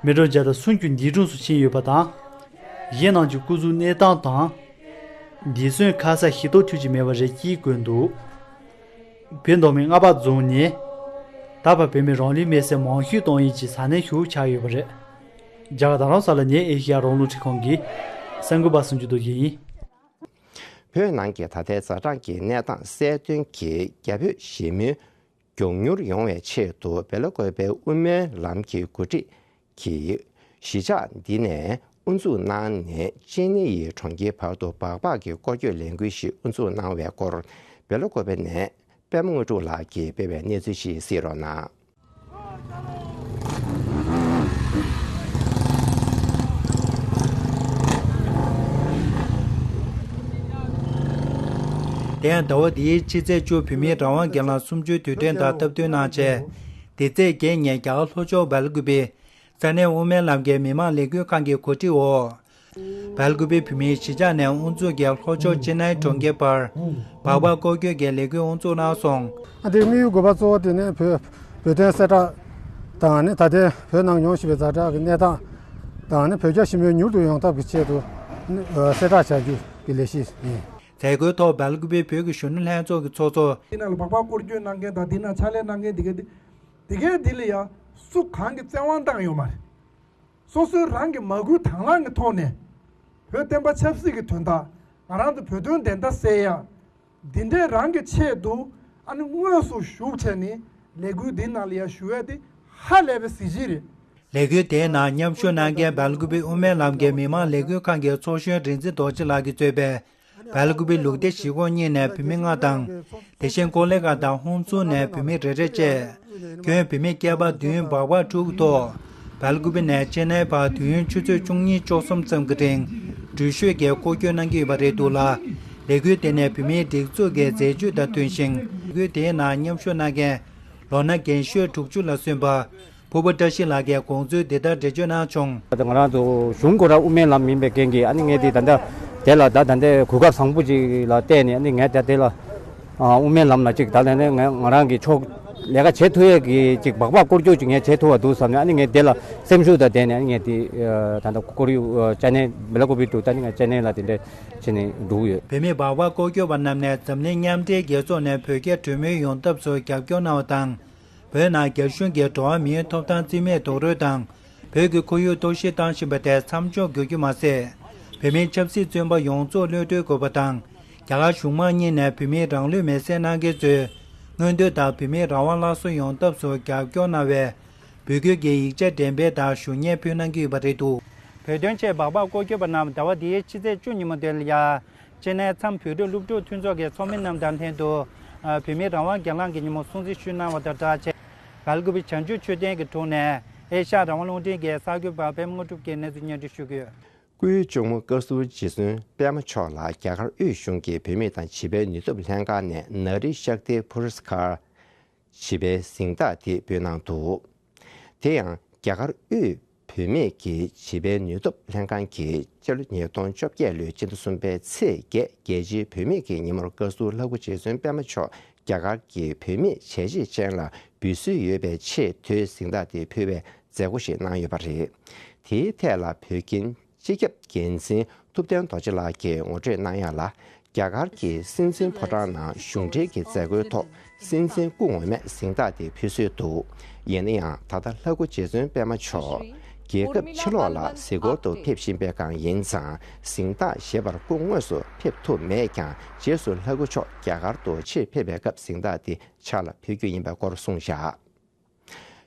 མི་གྲངས་བརྒྱ་དང་སུམ་ཅུ་འདས་གྲོངས་སུ་ཕྱིན་ཡོད་པ་དང་། གཞན་རྣམས་ཀྱི་སྐུ་གཟུགས་གནས་སྟངས་དང་། འདས་གསོན་ཁ་གསལ་ཤེས་རྟོགས་ཐུབ་ཀྱི་མེད་པ་རེད་ཅེས་བཀོད་འདུག་བོད་མདོ་སྨད་རྔ་པ་རྫོང་ནས། ད་བར་བོད་མི་རང་ལུས་མེར་སྲེག་མང་ཤོས་གཏོང་ཡུལ་གྱི་ས་གནས་ཤིག་ཆགས་ཡོད་པ་རེད། རྒྱ་གར་རྡ་རམ་ས་ལ་ནས་ཨེ་ཤི་ཡ་རང་དབང་རླུང་འཕྲིན་ཁང་གི་གསར་འགོད་པ་སུན་ཅུ་རྡོ་རྗེ་ཡིན། བོད་ནང་གི་ད་ལྟའི་ཛ་དྲག་གི་གནས་སྟངས་གསལ་སྟོན་གྱིས། རྒྱ་བོད་ཞི་མོལ་མགྱོགས་མྱུར་ཡོང་བའི་ཆེད་དུ། སྦེལ་ཀོབ་པའི་དབུ་མའི་ལམ་གྱི་འགོ་ཁྲིད་ཀྱིས་གཞིས་ཆགས་འདི་ནས་དབུ་འཛུགས་གནང་ནས། ཅེ་ནེ་ཡི་གྲོང་ཁྱེར་བར་དུ་སྦག་སྦག་གི་སྐོར་སྐྱོད་ལས་འགུལ་ཞིག་དབུ་འཛུགས་གནང་བའི་སྐོར། སྦེལ་ཀོབ་པ་ནས་པད་མ་དངོས་གྲུབ་ལགས་ཀྱིས་སྤེལ་བའི་གནས་ཚུལ་ཞིག་གསན་རོགས་གནང་། དེ་ཡང་ཟླ་བ་འདིའི་ཕྱི་ཚེས་བཅུ། བོད་མིའི་རང་དབང་སྒེར་ལངས་གསུམ་བཅུའི་དུས་དྲན་དང་སྟབས་བསྟུན་གནང་ཆེད། འདི་ཚེས་བརྒྱད་ཉིན་རྒྱ་གར་ལྷོ་ཕྱོགས་སྦེལ་ཀུ་པེ། ས་གནས་དབུ་མའི་ལམ་གྱི་མི་མང་ལས་འགུལ་ཁང་གི་གོ་སྒྲིག་འོག་སྦེལ་ཀུ་པེ་བོད་མིའི་གཞིས་ཆགས་ནས་དབུ་འཛུགས་ཀྱིས་ལྷོ་ཕྱོགས་ཅེ་ནའི་གྲོང་ཁྱེར་བར་སྦག་སྦག་སྐོར་སྐྱོད་ཀྱི་ལས་འགུལ་དབུ་འཛུགས་གནང་སོང་། ཨ། དེའི་དམིགས་ཡུལ་དགོས་པ་གཙོ་བོ་དེ་ནི་བོད་བོད་དོན་གསལ་བསྒྲགས་དང་ནི། ད་ལྟའི་བོད་ནང་ཡོང་བཞིན་པའི་ཛ་དྲག་གི་གནས་སྟངས་དང་ནི། བོད་རྒྱ་ཞི་མོལ་མྱུར་དུ་ཡོང་ཐབས་ཀྱི་ཆེད་དུ་ནི། ཨ། གསལ་བསྒྲགས་བྱ་རྒྱུ་གི་ལས་གཞི་ཡིན། མཛད་སྒོའི་ཐོག་སྦེལ་ཀུ་པེ་བོད་ཀྱི་གཞོན་ནུ་ལྷན་ཚོགས་ཀྱི་ཚོགས་གཙོ། འདི་ནང་ལ་སྦག་སྦག་སྐོར་སྐྱོད་གནང་མཁན་དང་། འདི་ནང་ཕྱག་ལས་གནང་མཁན་འདི་ག་འདི་འདི་གའི་འདི་ལ་ཡང་སུ་གང་གི་བཙན་དབང་བཏང་ཡོད་མ་རེད། སོ་སོའི་རང་གི་མ་བསྐུལ་དང་བླངས་ཀྱི་ཐོག་ནས། བོད་བསྟན་པ་ཆབ་སྲིད་ཀྱི་དོན་དག་ང་རང་ཚོ་བོད་དོན་བདེན་མཐའ་གསལ་ཡ། འདི་འདྲའི་རང་གི་ཆེད་དུ། ཨ་ནི་དངོས་སུ་ཞུགས་བྱས་ནས་ལས་འགུལ་འདི་ནང་ལ་ཡ་ཞུགས་ཡ་དེ་ཧ་ལས་པའི་གཟི་བརྗིད་རེད། ལས་འགུལ་དེའི་ནང་མཉམ་ཞུགས་གནང་མཁན་སྦེལ་ཀུ་པེ་དབུ་མའི་ལམ་གྱི་མི་མང་ལས་འགུལ་ཁང་གི་ཚོགས་གཞོན་རིག་འཛིན་རྡོ་རྗེ་ལགས་ཀྱིས་གཙོས་པའི་སྦེལ་ཀུ་པེ་ལུགས་བདེ་གཞིས་ཁོངས་གཉིས་ནས་བོད་མི་ལྔ་དང་། དེ་བཞིན་ཀོ་ལི་གྷལ་དང་ཧུན་སུར་ནས་བོད་མི་རེ་རེ་བཅས། ཁྱོན་བོད་མི་སྐྱེས་པ་བདུན་སྦག་སྦག་དྲུག་ཐོག་སྦེལ་ཀུ་པེ་ནས་ཅེ་ནའི་བར་དུས་ཡུན་ཆུ་ཚོད་བཅུ་གཉིས་བཅུ་གསུམ་ཙམ་གྱི་རིང་འགྲུལ་བཞུད་ཀྱིས་སྐོར་སྐྱོད་གནང་གི་ཡོད་པ་རེད་འདུག་ལ། ལས་འགུལ་དེ་ནི་བོད་མིའི་སྒྲིག་འཛུགས་ཀྱི་མཛད་ཇུས་དང་མཐུན་ཞིང་། ལས་འགུལ་དེའི་ནང་མཉམ་ཞུགས་གནང་མཁན་ལོ་ན་རྒན་ཤོས་དྲུག་ཅུ་ལ་སོན་པ། ཕུར་བུ་བཀྲ་ཤིས་ལགས་ཀྱིས་དགོངས་ཚུལ་འདི་ལྟར་འགྲེལ་བརྗོད་གནང་བྱུང་། ད་ང་རང་ཚོ་གཞུང་སྐོར་ར་དབུ་མའི་ལམ་ཡིན་པའི་རྐྱེན་གྱིས། ཨ་ནི་ངས་དེ་ད་ལྟ་དེ་ལ་ད་ད་ལྟའི་གོ་སྐབས་བཟང་པོ་ཅིག་ལ་བལྟས་ནས། ཨ་ནི་ངས་ད་དེ་ལ་ཨ་དབུ་མའི་ལམ་ལ་ཅིག་ད་ལྟ་ནས་ང་ང་རང་གི་ཕྱོགས་ལས་ཀ་བྱེད་ཐུབ་ཡས་ཀྱི་ཅིག་སྦག་སྦག་སྐོར་སྐྱོད་ཅིག་ངས་བྱེད་ཐུབ་པ་འདུག་བསམ་ནས། ཨ་ནི་ངས་དེ་ལ་སེམས་ཤུགས་དང་ལྡན་ནས། ཨ་ནི་ངས་དེ་ད་ལྟ་ཁོར་ཡུག་ཅེ་ནའི་སྦེལ་ཀོབ་པི་ཊུ། ད་ནི་ངས་ཅེ་ནའི་ལ་དེ་འདྲ་བྱས་ནས་འགྲོ་གི་ཡོད། བོད་མི་སྦག་སྦག་སྐོར་སྐྱོད་པ་རྣམས་ནས་འཛམ་གླིང་མཉམ་འབྲེལ་རྒྱལ་ཚོགས་ནས་བོད་རྒྱ་གྲོས་མོལ་ཡོང་ཐབས་སུ་རྒྱབ་སྐྱོར་གནང་བ་དང་། བོད་ནང་རྒྱ་གཞུང་གིས་འགྲོ་བ་མིའི་ཐོབ་ཐང་རྩིས་མེད་རྡོག་རོལ་དང་། བོད་ཀྱི་ཁོར་ཡུག་གཏོར་བཤིག་བཏང་བཞིན་པ་དེ་མཚམས་འཇོག་དགོས་རྒྱུ་མ་ཟད། བོད་མིའི་ཆབ་སྲིད་བཙོན་པ་ཡོངས་རྫོགས་གློད་གྲོལ་དགོས་པ་དང་། རྒྱ་གར་གཞུང་མང་གཉིས་ནས་བོད་མིའི་རང་ལུས་མེར་སྲེག་གནང་མཁན་ཚོའི་མངོན་འདོད་དང་། བོད་མིའི་རང་དབང་སླར་གསོ་ཡོང་ཐབས་སུ་རྒྱབ་སྐྱོར་གནང་བའི་འབོད་སྐུལ་གྱི་ཡིག་ཆ་འགྲེམས་སྤེལ་དང་ཞུ་སྙན་ཕུལ་གནང་གི་ཡོད་པ་རེད་འདུག་བོད་དོན་ཆེད་སྦག་སྦག་སྐོར་སྐྱོད་པ་རྣམས་ཟླ་བ་འདིའི་ཕྱི་ཚེས་བཅུ་ཉིན་མོ་དེ་ལ་ཡ། ཅེ་ནའི་མཚམས་བོད་རིགས་སློབ་ཕྲུག་མཐུན་ཚོགས་ཀྱི་ཚོགས་མི་རྣམས་དང་ལྷན་དུ། ཨ། བོད་མིའི་རང་དབང་སྒེར་ལངས་ཀྱི་ཉིན་མོ་སྲུང་བརྩི་ཞུས་གནང་བ་དང་སྦྲགས་བྱས། སྦེལ་ཀོབ་བྱང་ཆུབ་མཆོད་རྟེན་གྱི་དྲུང་ནས་ཨེ་ཤ་ཡ་རང་དབང་རླུང་འཕྲིན་གྱི་གསར་འགོད་པ་པད་མ་དངོས་གྲུབ་ཀྱིས་གནས་ཚུལ་སྙན་སྒྲོན་ཞུ་གི་ཡོད། སྐུའི་གཅུང་མོ་བཀའ་ཟུར་རྗེ་བཙུན་པད་མ་མཆོག་ལ་རྒྱ་གར་དབུས་གཞུང་གིས་བུད་མེད་དང་བྱིས་པའི་ནུས་སྟོབས་ལྷན་ཁང་ནས་ནཱ་རི་ཤཀ་ཏི་པུ་རུ་སྐར་བྱིས་པའི་གཟེངས་རྟགས་དེ་འབུལ་གནང་འདུག་དེ་ཡང་རྒྱ་གར་དབུས་བུད་མེད་ཀྱི་བྱིས་པའི་ནུས་སྟོབས་ལྷན་ཁང་གིས་སྤྱི་ལོ་ཉིས་སྟོང་བཅོ་བརྒྱད་ལོའི་སྤྱི་ཟླ་གསུམ་པའི་ཚེས་བརྒྱད། རྒྱལ་སྤྱིའི་བུད་མེད་ཀྱི་ཉིན་མོར་བཀའ་ཟུར་ལྷ་སྐུ་རྗེ་བཙུན་པད་མ་མཆོག་རྒྱ་གར་གྱི་བུད་མེད་བྱས་རྗེས་ཅན་ལ་འབུལ་སྲོལ་ཡོད་པའི་ཆེས་མཐོའི་གཟེངས་རྟགས་དེ་ཕུལ་བའི་མཛད་སྒོ་ཞིག་གནང་ཡོད་པ་རེད། དེའི་ཐད་ལ་བོད་ཁྱིམ་སྤྱི་ཁྱབ་འགན་འཛིན་ཐུབ་བསྟན་རྡོ་རྗེ་ལགས་ཀྱིས་ངོ་སྤྲོད་གནང་ཡ་ལ། རྒྱ་གར་གྱི་སྲིད་འཛིན་ཕོ་བྲང་ནང་གཞུང་འབྲེལ་གྱི་མཛད་སྒོའི་ཐོག་སྲིད་འཛིན་སྐུ་ངོ་མས་གཟེངས་རྟགས་དེ་ཕུལ་སྲོལ་འདུག་ཡིན་ན་ཡང་། ད་ལྟ་ལྷ་སྐུ་རྗེ་བཙུན་པད་མ་མཆོག་རྒྱལ་ཁབ་ཕྱི་ལོགས་ལ་གཟིགས་སྐོར་དུ་ཕེབས་བཞིན་པའི་སྒང་ཡིན་ཙང་། གཟེངས་རྟགས་བཞེས་པར་སྐུ་དངོས་སུ་ཕེབས་ཐུབ་མེད་ཀྱང་། རྗེས་སུ་ལྷ་སྐུ་མཆོག་རྒྱ་གར་དུ་ཕྱིར་ཕེབས་པའི་སྐབས་གཟེངས་རྟགས་དེ་ཕྱག་ལ་ཕུལ་རྒྱུ་ཡིན་པའི་སྐོར་གསུངས་བཞག་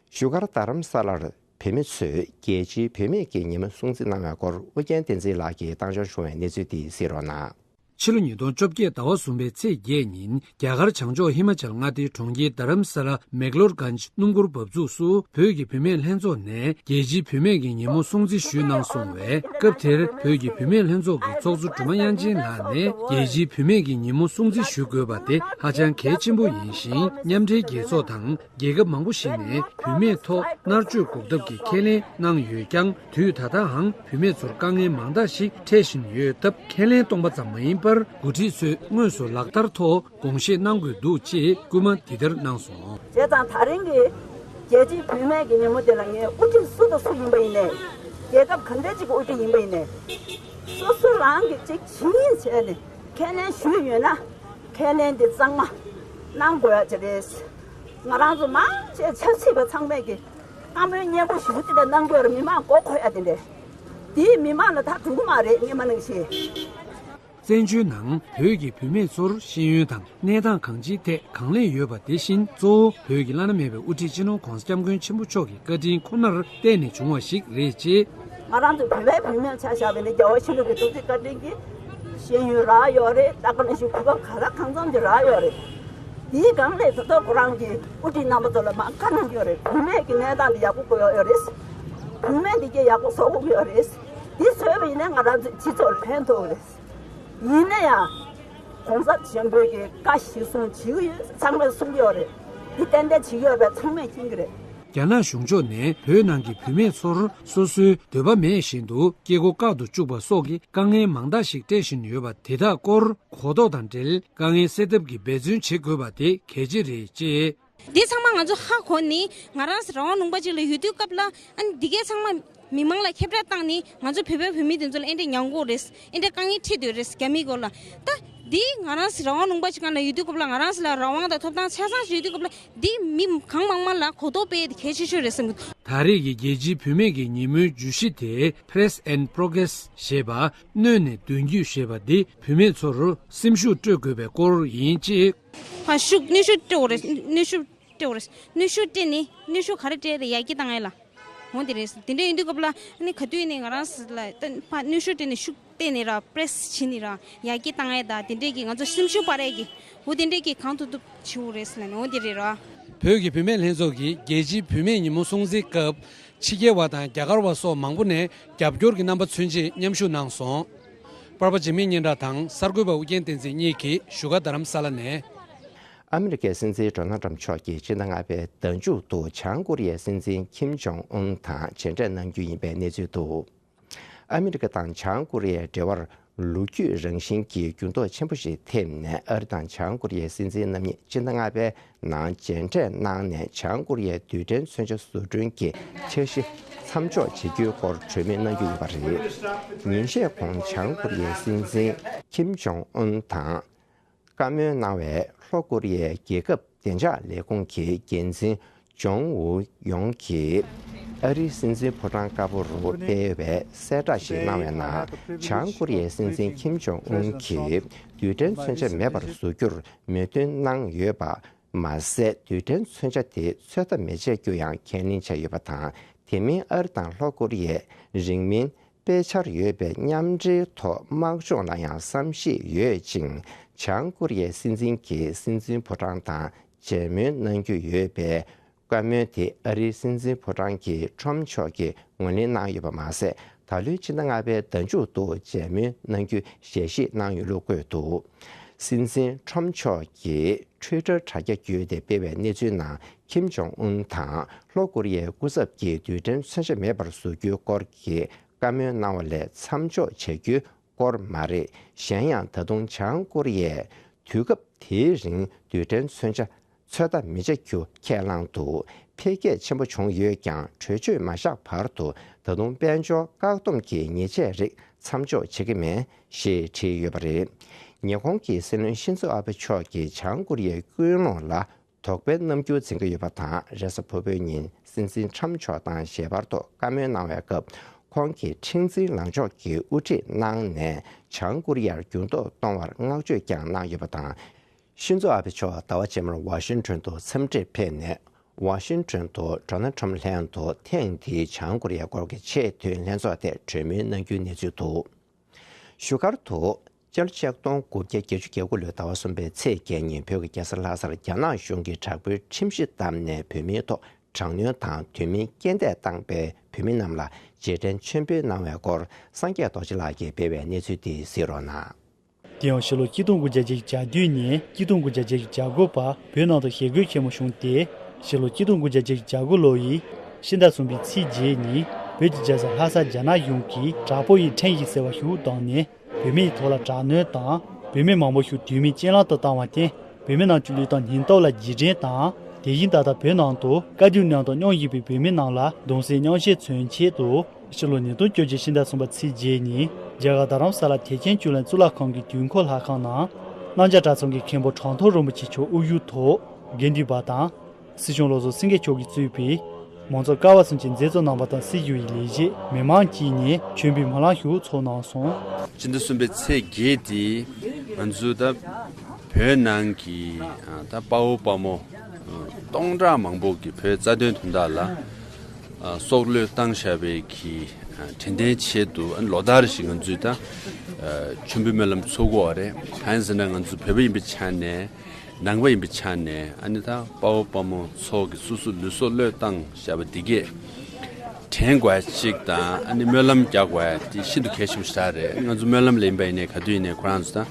བཞུགས་སྒར་རྡ་རམ་ས་ལར་བོད་མི་ཚོས་རྒྱལ་སྤྱིའི་བུད་མེད་ཀྱི་ཉིན་མོ་སྲུང་བརྩི་གནང་བའི་སྐོར་ཨུ་རྒྱན་བསྟན་འཛིན་ལགས་ཀྱིས་བཏང་འབྱོར་བྱུང་བའི་གནས་ཚུལ་དེ་གཟིགས་རོགས་གནང་། ཕྱི་ལོ་ཉིས་སྟོང་བཅོ་བརྒྱད་ཟླ་བ་གསུམ་པའི་ཚེས་བརྒྱད་ཉིན་རྒྱ་གར་བྱང་ཕྱོགས་ཧི་མ་ཅལ་མངའ་སྡེའི་གྲོང་ཁྱེར་རྡ་རམ་ས་ལ་མེག་ལོར་གྷན་ཇི་སྣུམ་འཁོར་འབབ་ཚུགས་སུ་བོད་ཀྱི་བུད་མེད་ལྷན་ཚོགས་ནས་རྒྱལ་སྤྱིའི་བུད་མེད་ཀྱི་ཉིན་མོ་སྲུང་བརྩི་ཞུས་གནང་སོང་བས། སྐབས་དེར་བོད་ཀྱི་བུད་མེད་ལྷན་ཚོགས་ཀྱི་ཚོགས་གཙོ་སྒྲོལ་མ་དབྱངས་ཅན་ལགས་ནས་རྒྱལ་སྤྱིའི་བུད་མེད་ཀྱི་ཉིན་མོ་སྲུང་བརྩི་ཞུ་དགོས་པ་དེ་ཧ་ཅང་གལ་ཆེན་པོ་ཡིན་ཞིང་། མཉམ་འབྲེལ་རྒྱལ་ཚོགས་དང་། རྒྱལ་ཁབ་མང་པོ་ཞིག་ནས་བུད་མེད་ཐོག་མནར་གཅོད་འགོག་ཐབས་ཀྱི་ཁས་ལེན་གནང་ཡོད་ཀྱང་། དུས་ད་ལྟའང་བུད་མེད་ཚོར་དཀའ་ངལ་མང་དག་ཞིག་འཕྲད་བཞིན་ཡོད་སྟབས། ཁས་ལེན་གཏོང་པ་ཙམ་མ་ཡིན་པར། འགོ་ཁྲིད་ཚོས་དངོས་སུ་ལག་བསྟར་ཐོག་དགོངས་བཞེས་གནང་དགོས་འདུག་ཅེས་སྐུལ་མ་འདི་ལྟར་གནང་སོང་། བྱས་ཙང་ད་རིང་གི་རྒྱལ་སྤྱིའི་བུད་མེད་ཀྱི་ཉིན་མོ་འདི་ལ་ངས་དབུ་ཁྲིད་སུ་དང་སུ་ཡིན་པ་ཡིན་ནའི། རྒྱལ་ཁབ་ག་འདྲ་ཅིག་གི་དབུ་ཁྲིད་ཡིན་པ་ཡིན་ནའི། སོ་སོ་རང་གིས་ཅིག་བྱིངས་བྱས་ནས་ཁས་ལེན་ཞུས་ཡོད་ན། ཁས་ལེན་འདི་གཙང་མ་གནང་དགོས་ཡ་ཅིག་རེད། ང་རང་ཚོ་མང་ཆེ་ཆབ་སྲིད་པ་ཚང་མས་ཀྱི་ བཀའ་མོལ་སྙན་པོ་ཞེ་པོ་ཅིག་དང་གནང་གི་ཡོད་རེད། མི་མང་མགོ་འཁོར་ཡ་དེ་འདྲས། དེས་མི་མང་ལ་ད་འགྲོ་གི་མ་རེད། སྔོན་མ་ནང་བཞིན། བཙན་བྱོལ་ནང་བོད་ཀྱི་བུད་མེད་ཚོར་ཤེས་ཡོན་དང་གནས་སྟངས་གང་ཅིའི་ཐད་གང་ལེགས་ཡོད་པ་དེ་བཞིན། གཙོ་བོ་བོད་ཀྱི་བླ་ན་མེད་པའི་དབུ་ཁྲིད་སྤྱི་ནོར་༧གོང་ས་༧སྐྱབས་མགོན་ཆེན་པོ་མཆོག་གི་བཀའ་དྲིན་ཁོ་ནར་བརྟེན་ནས་བྱུང་བ་ཞིག་རེད་ཅེས། ང་རང་ཚོ་བོད་པའི་བུད་མེད་ཆ་བཞག་པ་ཡིན་ན་རྒྱལ་བ་ཡིད་བཞིན་ནོར་བུའི་ཐུགས་རྗེ་བཀའ་དྲིན་གྱིས་ཤེས་ཡོན་རག་ཡོད་རེད། ད་ག་ནང་བཞིན་གོ་སྐབས་ག་ལ་གང་འཚམ་ཅིག་རག་ཡོད་རེད། དེའི་སྒང་ལས་ད་ལྟ་ཁོ་རང་གིས་དབུ་ཁྲིད་རྣམ་པ་ཚོ་ལ་མ་བཀའ་གནང་གི་ཡོད་རེད། བུད་མེད་ཀྱི་གནས་སྟངས་འདི་ཡག་པོ་དགོས་ཡོད་རེད། བུད་མེད་འདི་གས་ཡག་པོ་བཟོ་དགོས་ཀྱི་ཡོད་རེད། འདི་བཟོས་པ་ཡིན་ན་ང་རང་ཚོའི་སྤྱི་ཚོགས་ལ་ཕན་ཐོགས་རེད། ཡིན་ན་ཡང་། གོང་ས་ཆེན་པོའི་གི་བཀའ་གཞིར་བཟུང་བྱེད་ཀྱི་ཡོད། ཚང་མས་གསུང་གི་ཡོད་རེད། འདི་ཏན་ཏན་བྱེད་ཀྱི་ཡོད་པས་ཚང་མས་མཁྱེན་གྱི་རེད། རྒྱ་ནག་གཞུང་ཕྱོགས་ནས་བོད་ནང་གི་བུད་མེད་ཚོར་སོ་སོའི་འདོད་པ་མེད་བཞིན་དུ་སྐྱེ་སྒོ་བཀག་ཏུ་བཅུག་པ་སོགས་ཀྱི་དཀའ་ངལ་མང་དག་ཞིག་སྤྲད་བཞིན་ཡོད་པ་དེ་དག་སྐོར་གོ་རྟོགས་དང་འབྲེལ་དཀའ་ངལ་སེལ་ཐབས་ཀྱི་འབད་བརྩོན་བྱེད་དགོས་པ་དེ་གལ་ཆེ་རེད་ཅེས། འདི་ཚང་མ་ང་ཚོ་ཧ་གོ་ནས་ང་རང་རང་དབང་ལུང་པ་ཅིག་ལ་ཡོད་དུས་སྐབས་ལ་ཨ་ནི་འདི་གས་ཚང་མ་མི་མང་ལ་ཁྱབ་བསྒྲགས་བཏང་ནས་ང་ཚོ་བོད་པའི་བུད་མེད་དེ་ཚོ་ལ་ཨེ་འདྲས་ཉམས་དགོས་རེད། ཨེ་འདྲས་དཀའ་ངལ་འཕྲད་སྡོད་རེད། རྒྱ་མི་སྐོར་ལ་ད་འདི་ང་རང་རང་དབང་ལུང་པ་ཅིག་སྒང་ལ་ཡོད་དུས་སྐབས་ལ་ང་རང་ལ་རང་དབང་དང་ཐོབ་ཐང་ཆ་ཚང་ཞིག་ཡོད་དུས་སྐབས་ལ་འདི་མི་གང་མང་མང་ལ་གོ་རྟོགས་སྤེལ་ཡས་དེ་གལ་ཆེ་ཤོས་རེད་བསམ་གི་འདུག་ད་རེས་ཀྱི་རྒྱལ་སྤྱིའི་བུད་མེད་ཀྱི་ཉིན་མོའི་བརྗོད་གཞི་དེ་Press and Progress ཞེས་པ། གནོན་ནས་མདུན་སྐྱོད་ཞེས་པ་འདི་བུད་མེད་ཚོར་སེམས་ཤུགས་སྤྲོད་དགོས་པའི་སྐོར་ཡིན་ཅེས། ཕར་ཤུགས་གནོན་ཤུགས་སྤྲོད་དགོས་རེད། གནོན་ཤུགས་སྤྲོད་དགོས་རེད། གནོན་ཤུགས་སྤྲད་ནས་གནོན་ཤུགས་ག་རེ་སྤྲད་རེད། ཡར་རྒྱས་བཏང་ཡས་ལ། འོ་དེ་རེད། དེ་འདྲ་ཡིན་དུས་སྐབས་ལ་ཨ་ནི་ག་དུས་ནས་ང་རང་ཚོ་ལ་ད་ཕར་གནོན་ཤུགས་སྤྲད་ནས་ཤུགས་བཏོན་ནས་ར་པེ་རེ་སི་བྱས་ནས་ར་ཡར་རྒྱས་བཏང་ཡས་དང་དེ་འདྲས་ཀྱི་ང་ཚོ་སེམས་ཤུགས་སྤར་ཡས་ཀྱི་འོ་དེ་འདྲས་ཀྱི་གང་ཐུབ་ཐུབ་བྱེད་དགོས་རེད་ཟེར་ལབ་ནས་འོ་དེ་རེད་ར། བོད་ཀྱི་བུད་མེད་ལྷན་ཚོགས་ཀྱིས་རྒྱལ་སྤྱིའི་བུད་མེད་ཉིན་མོ་སྲུང་བརྩིའི་སྐབས་ཕྱི་རྒྱལ་བ་དང་རྒྱ་གར་བ་སོགས་མང་པོ་ནས་རྒྱབ་སྐྱོར་གྱི་རྣམ་པ་མཚོན་ཆེད་མཉམ་ཞུགས་གནང་སོང་། པར་པ་འཇིགས་མེད་སྙན་གྲགས་དང་གསར་འགོད་པ་ཨུ་རྒྱན་བསྟན་འཛིན་གཉིས་ཀྱིས་བཞུགས་སྒར་རྡ་རམ་ས་ལ་ནས། ཨ་མི་རི་ཀའི་སྲིད་འཛིན་ཌོ་ནལ་ཊམ་མཆོག་གིས་ཕྱི་ཟླ་ལྔ་པའི་ཟླ་མཇུག་ཏུ་བྱང་ཀོ་རི་ཡའི་སྲིད་འཛིན་ཁིམ་ཇོང་ཨུན་དང་མཇལ་འཕྲད་གནང་རྒྱུ་ཡིན་པའི་གནས་ཚུལ་འདུག་ཨ་མི་རི་ཀ་དང་བྱང་ཀོ་རི་ཡའི་འབྲེལ་བར་ལོ་རྒྱུས་རང་བཞིན་གྱི་འགྱུར་ལྡོག་ཆེན་པོ་ཞིག་ཐེབས་ནས། ཨ་རི་དང་བྱང་ཀོ་རི་ཡའི་སྲིད་འཛིན་རྣམ་གཉིས་ཕྱི་ཟླ་ལྔ་པའི་ནང་མཇལ་འཕྲད་གནང་ནས། བྱང་ཀོ་རི་ཡའི་རྡུལ་ཕྲན་མཚོན་ཆ་བཟོ་སྐྲུན་གྱི་འཆར་གཞི་མཚམས་འཇོག་བྱེད་རྒྱུའི་སྐོར་གྲོས་མོལ་གནང་རྒྱུ་ཡིན་པ་རེད། ཉིན་ཤས་གོང་བྱང་ཀོ་རི་ཡའི་སྲིད་འཛིན་ཁིམ་ཇོང་ཨུན་དང་བཀའ་མོལ་གནང་བའི་ལྷོ་ཀོ་རི་ཡའི་རྒྱལ་ཁབ་བདེ་འཇགས་ལས་ཁུངས་ཀྱི་འགན་འཛིན་ཇོང་ཝུ་ཡོང་གིས་ཨ་རིའི་སྲིད་འཛིན་ཕོ་བྲང་དཀར་པོ་རུ་སྤེལ་བའི་གསལ་བསྒྲགས་ཤིག་གནང་བའི་ནང་། བྱང་ཀོ་རི་ཡའི་སྲིད་འཛིན་ཁིམ་ཇོང་ཨུན་གྱིས་རྡུལ་ཕྲན་མཚོན་ཆ་མེད་པར་བཟོ་རྒྱུར་མོས་མཐུན་གནང་ཡོད་པ་མ་ཟད། རྡུལ་ཕྲན་མཚོན་ཆ་དེ་ཚོད་ལྟ་མི་བྱེད་རྒྱུ་ཡང་ཁས་ལེན་བྱས་ཡོད་པ་དང་། དེ་མིན་ཨ་རི་དང་ལྷོ་ཀོ་རི་ཡས་རིང་མིན་སྤེལ་འཆར་ཡོད་པའི་མཉམ་འབྲེལ་ཐོག་དམག་སྦྱོང་ལ་ཡང་བསམ་ཤེས་ཡོད་ཅིང་། བྱང་ཀོ་རི་ཡའི་སྲིད་འཛིན་གྱིས་སྲིད་འཛིན་ཕོ་བྲང་དང་མཇལ་མོལ་གནང་རྒྱུ་ཡོད་པའི་བཀའ་མོལ་དེ་ཨ་རིའི་སྲིད་འཛིན་ཕོ་བྲང་གི་ཁྲོམ་མཆོག་གིས་ངོས་ལེན་གནང་ཡོད་པ་མ་ཟད། ད་ལོའི་ཕྱི་ཟླ་ལྔ་པའི་ཟླ་མཇུག་ཏུ་མཇལ་མོལ་གནང་རྒྱུའི་ཞལ་བཞེས་གནང་ཡོད་ལུགས་བཀོད་འདུག་སྲིད་འཛིན་ཁྲོམ་མཆོག་གིས་ཊུའི་ཊར་དྲ་རྒྱ་བརྒྱུད་དེ་སྤེལ་བའི་གནས་ཚུལ་ནང་། ཁིམ་ཇོང་ཨུན་དང་ལྷོ་ཀོ་རི་ཡའི་སྐུ་ཚབ་ཀྱིས་རྡུལ་ཕྲན་མཚོན་ཆ་མེད་པར་བཟོ་རྒྱུའི་སྐོར་གྱི་བཀའ་མོལ་གནང་བ་ལས་མཚམས་འཇོག་བྱ་རྒྱུའི་སྐོར་མ་རེད། གཞན་ཡང་ད་དུང་བྱང་ཀོ་རི་ཡས་དུས་སྐབས་དེའི་རིང་རྡུལ་ཕྲན་མཚོན་ཆ་ཚོད་ལྟ་མི་བྱ་རྒྱུ་ཁས་བླངས་འདུག་འཕེལ་རྒྱས་ཆེན་པོ་བྱུང་ཡོད་ཀྱང་། གྲོས་ཆོད་མ་བཞག་བར་དུ་ད་དུང་དཔལ་འབྱོར་བཀག་སྡོམ་གྱི་ཉེས་ཆད་རིགས་མཚམས་འཇོག་བྱེད་ཀྱི་མེད་ཞེས་བྲིས་ཡོད་པ་རེད། ཉེ་འཁོར་གྱི་སྲིད་བློན་ཤིན་ཛོ་ཨ་བྷེ་མཆོག་གིས་བྱང་ཀོ་རི་ཡའི་ཀུན་སློང་ལ་དོགས་པའི་རྣམ་འགྱུར་འཛིན་གྱི་ཡོད་པ་དང་། རེས་གཟའ་ཕུར་བུའི་ཉིན་སྲིད་འཛིན་ཁྲམ་མཆོག་དང་ཞལ་པར་ཐོག་བཀའ་མོལ་གནང་བའི་སྐབས། ཁོང་གིས་ཁྲིམས་འཛིན་ལངས་ཕྱོགས་ཀྱི་དབུ་ཁྲིད་གནང་ནས། བྱང་ཀོ་རི་ཡར་འགྱུར་ལྡོག་གཏོང་བར་བསྔགས་བརྗོད་ཀྱང་གནང་ཡོད་པ་དང་། ཤིན་ཛོ་ཨ་བྷེ་མཆོག་ཟླ་བ་རྗེས་མར་ཝ་ཤིང་ཊོན་དུ་འཚམས་འདྲིར་ཕེབས་ནས། ཝ་ཤིང་ཊོན་དུ་ཌོ་ནལ་ཊམ་ལྷན་དུ་ཐེངས་འདིའི་བྱང་ཀོ་རི་ཡའི་སྐོར་གྱི་ཆེས་མཐོའི་ལྷན་ཚོགས་ཐད་གྲོས་མོལ་གནང་རྒྱུའི་གནས་ཚུལ་འདུག་བཞུགས་སྒར་དུ་ཕྱི་ལོ་ཆིག་སྟོང་དགུ་བརྒྱ་བརྒྱད་ཅུ་གྱ་དགུ་ལོའི་ཟླ་བ་གསུམ་པའི་ཚེས་བརྒྱད་ཉིན་བོད་ཀྱི་རྒྱལ་ས་ལྷ་སར་རྒྱ་ནག་གཞུང་གིས་དྲག་པོའི་ཁྲིམས་གཞི་བསྡམས་ནས་བོད་མིའི་ཐོག་དྲག་གནོན་དང་དུས་མིན་རྐྱེན་འདས་བཏང་པའི་བོད་མི་རྣམས་ལ་རྗེས་དྲན་མཆོད་འབུལ་གནང་བའི་སྐོར་སངས་རྒྱས་རྡོ་རྗེ་ལགས་ཀྱིས་སྤེལ་བའི་གནས་ཚུལ་དེ་གཟིགས་རོགས་གནང་། དེ་ཡང་ཕྱི་ལོ་ཆིག་སྟོང་དགུ་བརྒྱ་བརྒྱད་ཅུ་གྱ་བདུན་ནས་ཆིག་སྟོང་དགུ་བརྒྱ་བརྒྱད་ཅུ་གྱ་དགུ་བར་བོད་ནང་དུ་ཞི་རྒོལ་ཆེན་མོ་བྱུང་སྟེ། ཕྱི་ལོ་ཆིག་སྟོང་དགུ་བརྒྱ་བརྒྱད་ཅུ་གྱ་དགུ་ལོ་ཡི་ཕྱི་ཟླ་གསུམ་པའི་ཚེས་བརྒྱད་ཉིན་བོད་ཀྱི་རྒྱལ་ས་ལྷ་སར་རྒྱ་ནག་གཞུང་གིས་དྲག་པོ་ཡི་ཁྲིམས་ཞིག་ཟེར་བ་ཞིག་བཏང་ནས། བོད་མིའི་ཐོག་ལ་དྲག་གནོན་དང་། བོད་མི་མང་པོ་ཞིག་དུས་མིན་རྐྱེན་ལམ་དུ་བཏང་བར་བརྟེན། བོད་མི་རྣམས་ཀྱི་བློས་བཏང་སྙིང་སྟོབས་ལ་རྗེས་དྲན་དང་། དེ་བཞིན་ད་ལྟ་བོད་ནང་དུ་དཀའ་སྡུག་མྱངས་དང་མྱོང་བཞིན་པའི་བོད་མི་རྣམས་ལ་གདུང་སེམས་མཉམ་སྐྱེད་མཚོན་ཆེད་དུ། ཕྱི་ལོ་ཉིས་སྟོང་བཅོ་བརྒྱད་ཕྱི་ཟླ་གསུམ་པ་ཚེས་བརྒྱད་ཉིན་རྒྱ་གར་རྡ་རམ་ས་ལ་ཐེག་ཆེན་བཅུ་གླིང་གཙུག་ལག་ཁང་གི་དུས་འཁོར་ལྷ་ཁང་ནང་། གནམ་བྱཱར་གྲྭ་ཚང་གི་མཁན་པོ་གྲངས་ཐོ་རིན་པོ་ཆེ་མཆོག་དབུ་བཞུགས་ཐོག་དགེ་འདུན་པ་དང་། སྲིད་སྐྱོང་བློ་བཟང་སེང་གེ་མཆོག་གིས་གཙོས་པའི་ མང་ཚོགས་ཀ་བ་གསུམ་གྱིས་མཛད་གཙོ་གནང་བ་དང་སྲིད་ཞུ་ཡི་ལས་བྱེད་མི་མང་བཅས་ནས་མཆོད་འབུལ་སྨོན་ལམ་ཞུ་ཚོགས་གནང་སོང་། སྤྱི་ཟླ་གསུམ་པའི་ཚེས་བརྒྱད་དེ་ང་ཚོ་ད་བོད་ནང་གི་ད་དཔའ་བོ་དཔའ་མོ་སྟོང་ཕྲག་མང་པོ་གི་བོད་རྩ་དོན་དོན་དག་ལ་སྲོག་བློས་བཏང་བཞག་པའི་གི་དྲན་རྟེན་ཆེད་དུ་ལོ་ལྟར་བཞིན་ང་ཚོས་ད་མཆོད་འབུལ་སྨོན་ལམ་ཚོགས་ཀྱི་ཡོད་རེད། གང་ཡིན་ཟེར་ན་ང་ཚོ་བོད་པ་ཡིན་པའི་ཆ་ནས། ནང་པ་ཡིན་པའི་ཆ་ནས་ཨ་ནི་ད་དཔའ་བོ་དཔའ་མོ་ཚོ་གི་སོ་སོ་ལུས་སྲོག་བློས་བཏང་བཞག་པ་འདི་གས་དྲན་དགོས་ཡ་གཅིག་དང་ཨ་ནི་སྨོན་ལམ་རྒྱག་དགོས་ཡ་དེ་ཤིན་ཏུ་གལ་ཆེན་པོ་ཞིག་རེད། ང་ཚོ་སྨོན་ལམ་ལ་ཡིན་པ་ཡིན་ནའི་ག་དུས་ཡིན་ནའི་ཁོ་རང་ཚོ་ད་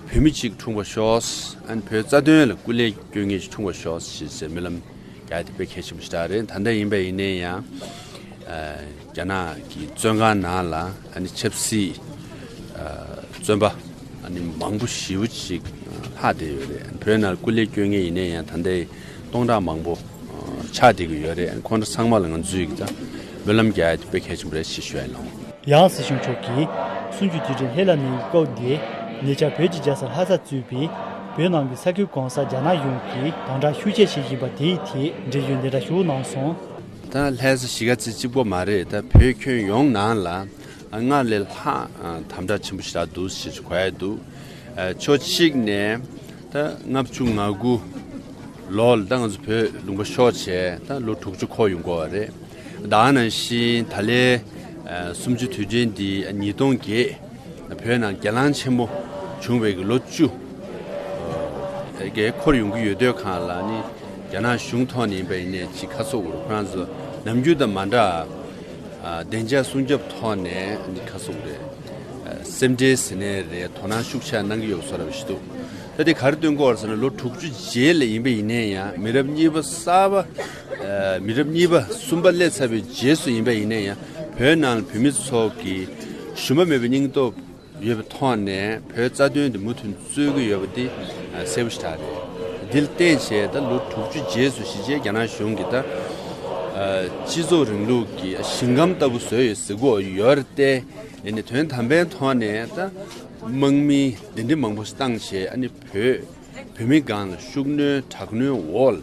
བོད་མི་གཅིག་འཁྲུངས་པར་ཤོག་ཨ་ནི་བོད་རྩ་དོན་ལ་སྐུ་ལས་སྐྱོན་མཁན་ཞིག་འཁྲུངས་པར་ཤོག་ཞེས་ཟེར་སྨོན་ལམ་རྒྱག་ཡ་དེ་དཔེ་གལ་ཆེན་པོ་ཞིག་རེད། ད་ལྟ་ཡིན་པ་ཡིན་ནའི་ཡང་། རྒྱ་ནག་གི་བཙོན་ཁང་ནང་ལ་ཨ་ནི་ཆབ་སྲིད་བཙོན་པ་ཨ་ནི་མང་པོ་ཞེ་པོ་ཅིག་ལྷག་བསྡད་ཡོད་རེད། བོད་ནང་སྐུ་ལས་སྐྱོན་མཁན་ཡིན་ནའི་ཡང་ད་ལྟའི་སྟོང་ཕྲག་མང་པོ་ཆགས་བསྡད་ཀྱི་ཡོད་རེད། ཁོང་ཚོ་ཚང་མ་ལ་ང་ཚོས་ཀྱི་ད་སྨོན་ལམ་རྒྱག་ཡ་དེ་དཔེ་གལ་ཆེན་པོ་རེད་ཅེས་ཞུ་ཡ་ཡིན། ཡང་སྲིད་སྐྱོང་མཆོག་གིས་གསུམ་བཅུའི་དུས་དྲན་ལྷན་རྒྱས་ནས་སྐབས་འདིར་ཉེ་ཆར་བོད་ཀྱི་རྒྱལ་ས་ལྷ་སར་གཙོས་པའི་བོད་ནང་གི་ས་ཁུལ་གང་སར་རྒྱ་ནག་གཞུང་གིས་དམ་དྲག་ཤུགས་ཆེ་བྱེད་བཞིན་པ་དེའི་ཐད་འགྲེལ་བརྗོད་འདི་འདྲ་ཞུ་གནང་སོང་། ད་ལྷ་ས་གཞིས་ཀ་རྩེ་གཅིག་པོ་མ་རེད། ད་བོད་ཁྱོན་ཡོངས་ནང་ལ་སྔར་ལས་ལྷག་དམ་དྲག་ཆེན་པོ་ཞིག་འདུག་ཞེས་གོ་ཡ་འདུག་ཕྱོགས་གཅིག་ནས་ད་ལྔ་བཅུ་ང་དགུ་ལོར་ད་ང་ཚོ་བོད་ལུང་པ་ཤོར་བྱས་ད་ལོ་དྲུག་ཅུ་འཁོར་ཡོང་གི་ཡོད་རེད། ད་ག་ནང་བཞིན་ད་ལོའི་གསུམ་བཅུ་དུས་དྲན་འདི་ཉིས་སྟོང་བརྒྱད། བོད་ནང་སྒེར་ལངས་ཆེན་མོ་བྱུང་བའི་གི་ལོ་བཅུ། གི་འཁོར་ཡོང་གི་ཡོད་དུས་སྒང་ལ་ནི་རྒྱ་ནག་གཞུང་ཐོག་ནས་ཡིན་པ་ཡིན་ནའི་ཅིག་ཁ་སོག་རུ་ཁོ་རང་ཚོ་ནམ་རྒྱུན་དང་མ་འདྲ། བདེ་འཇགས་སྲུང་སྐྱོབ་ཐོག་ནས་ནི་ཁ་སོག་རེད། སེམས་ཁྲལ་ཟེར་ནའི་རེད། དོ་སྣང་ཤུགས་ཆེ་གནང་གི་ཡོད་བཟོ་འདྲ་ཞིག་འདུག་ད་དེ་ག་རེ་སྟོན་གྱི་ཡོད་རེད་ཟེར་ན་ལོ་དྲུག་ཅུ་རྗེས་ལ་ཡིན་པ་ཡིན་ནའི་ཡང་མི་རབས་གཉིས་པ་གསར་པ། མི་རབས་གཉིས་པ་གསུམ་པ་སླེབས་ཚར་བའི་རྗེས་སུ་ཡིན་པ་ཡིན་ན་ཡང་བོད་ནང་ལ་བོད་མི་ཚོ་གི་ཞུམ་པ་མེད་པའི་སྙིང་སྟོབས་ཡོད་པའི་ཐོག་ནས་བོད་རྩ་དོན་དེ་མུ་མཐུད་རྩོད་ཀྱི་ཡོད་པ་འདི་གསལ་པོ་ཞིག་རེད། འདི་ལ་བརྟེན་བྱས་ད་ལོ་དྲུག་ཅུ་རྗེས་སུ་གཞིས་བྱེས་རྒྱ་ནག་གཞུང་གིས་ད་སྤྱི་ཚོགས་རིང་ལུགས་ཀྱི་ཞིང་ཁམས་ལྟ་བུ་བཟོས་ཡོད་ཟེར་གྱི་ཡོད་རེད་དེ། ཡིན་ནའི་དོན་དམ་པའི་ཐོག་ནས་ད་དམག་མི་འདི་འདྲ་མང་པོ་ཞིག་བཏང་བྱས་ཨ་ནི་བོད་བོད་མི་སྒང་ལ་ཤུགས་སྣོན་དྲག་གནོན་འོག་ལ།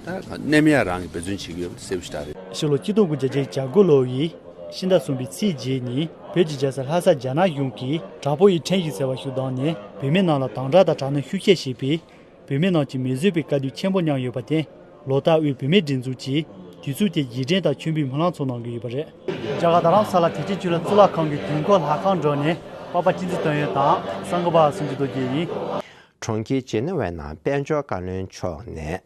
ད་གནས་མལ་རང་གི་འབད་བརྩོན་བྱེད་ཀྱི་ཡོད་པ་གསལ་པོ་ཞིག་རེད། ཕྱི་ལོ་ཆིག་སྟོང་དགུ་བརྒྱ་བརྒྱད་ཅུ་གྱ་དགུ་ལོ་ཡི་ཕྱི་ཟླ་གསུམ་པའི་ཚེས་བརྒྱད་ཉིན་བོད་ཀྱི་རྒྱལ་ས་ལྷ་སར་རྒྱ་ནག་གཞུང་གིས་དྲག་པོ་ཡི་ཁྲིམས་ཤིག་ཟེར་བ་ཞིག་བསྡམས་ནས་བོད་མི་རྣམས་ལ་དམ་དྲག་དང་དྲག་གནོན་ཤུགས་ཆེ་བྱས་པས་བོད་མི་རྣམས་ཀྱིས་མི་བཟོད་པའི་དཀའ་སྡུག་ཆེན་པོ་མྱངས་ཡོད་པར་བརྟེན། ལོ་ལྟར་དབུས་བོད་མིའི་སྒྲིག་འཛུགས་ཀྱིས་དུས་ཚོད་དེར་རྗེས་དྲན་དང་མཆོད་འབུལ་སྨོན་ལམ་ཚོགས་གནང་གི་ཡོད་པ་རེད། རྒྱ་གར་རྡ་རམ་ས་ལ་ཐེག་ཆེན་ཆོས་གླིང་གཙུག་ལག་ཁང་གི་དུས་འཁོར་ལྷ་ཁང་མགྲོན་ནས་པ་པ་ཅི་ཙི་དོན་ཡོད་དང་སངས་རྒྱས་པ་སུམ་ཅུ་རྡོ་རྗེ་ཡིན། གྲོང་ཁྱེར་ཇི་ནི་ཝའི་ནང་དཔལ་འབྱོར་བཀའ་བློན་མཆོག་ནས།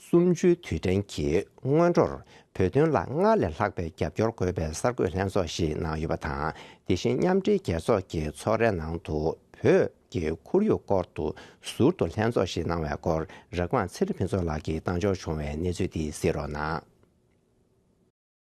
གསུམ་བཅུའི་དུས་དྲན་གྱི་སྔོན་འགྲོར་བོད་དོན་ལ་སྔར་ལས་ལྷག་པའི་རྒྱབ་སྐྱོར་དགོས་པའི་གསར་འགོད་ལྷན་ཚོགས་ཤིག་གནང་ཡོད་པ་དང་། དེ་བཞིན་མཉམ་འབྲེལ་རྒྱལ་ཚོགས་ཀྱི་ཚོགས་རའི་ནང་དུ་བོད་ཀྱི་ཁོར་ཡུག་སྐོར་དུ་ཟུར་དུ་ལྷན་ཚོགས་ཤིག་གནང་བའི་སྐོར། རེ་སྒང་ཚེ་རིང་ཕུན་ཚོགས་ལགས་ཀྱིས་བཏང་འབྱོར་བྱུང་བའི་གནས་ཚུལ་དེ་གཟིགས་རོགས་གནང་།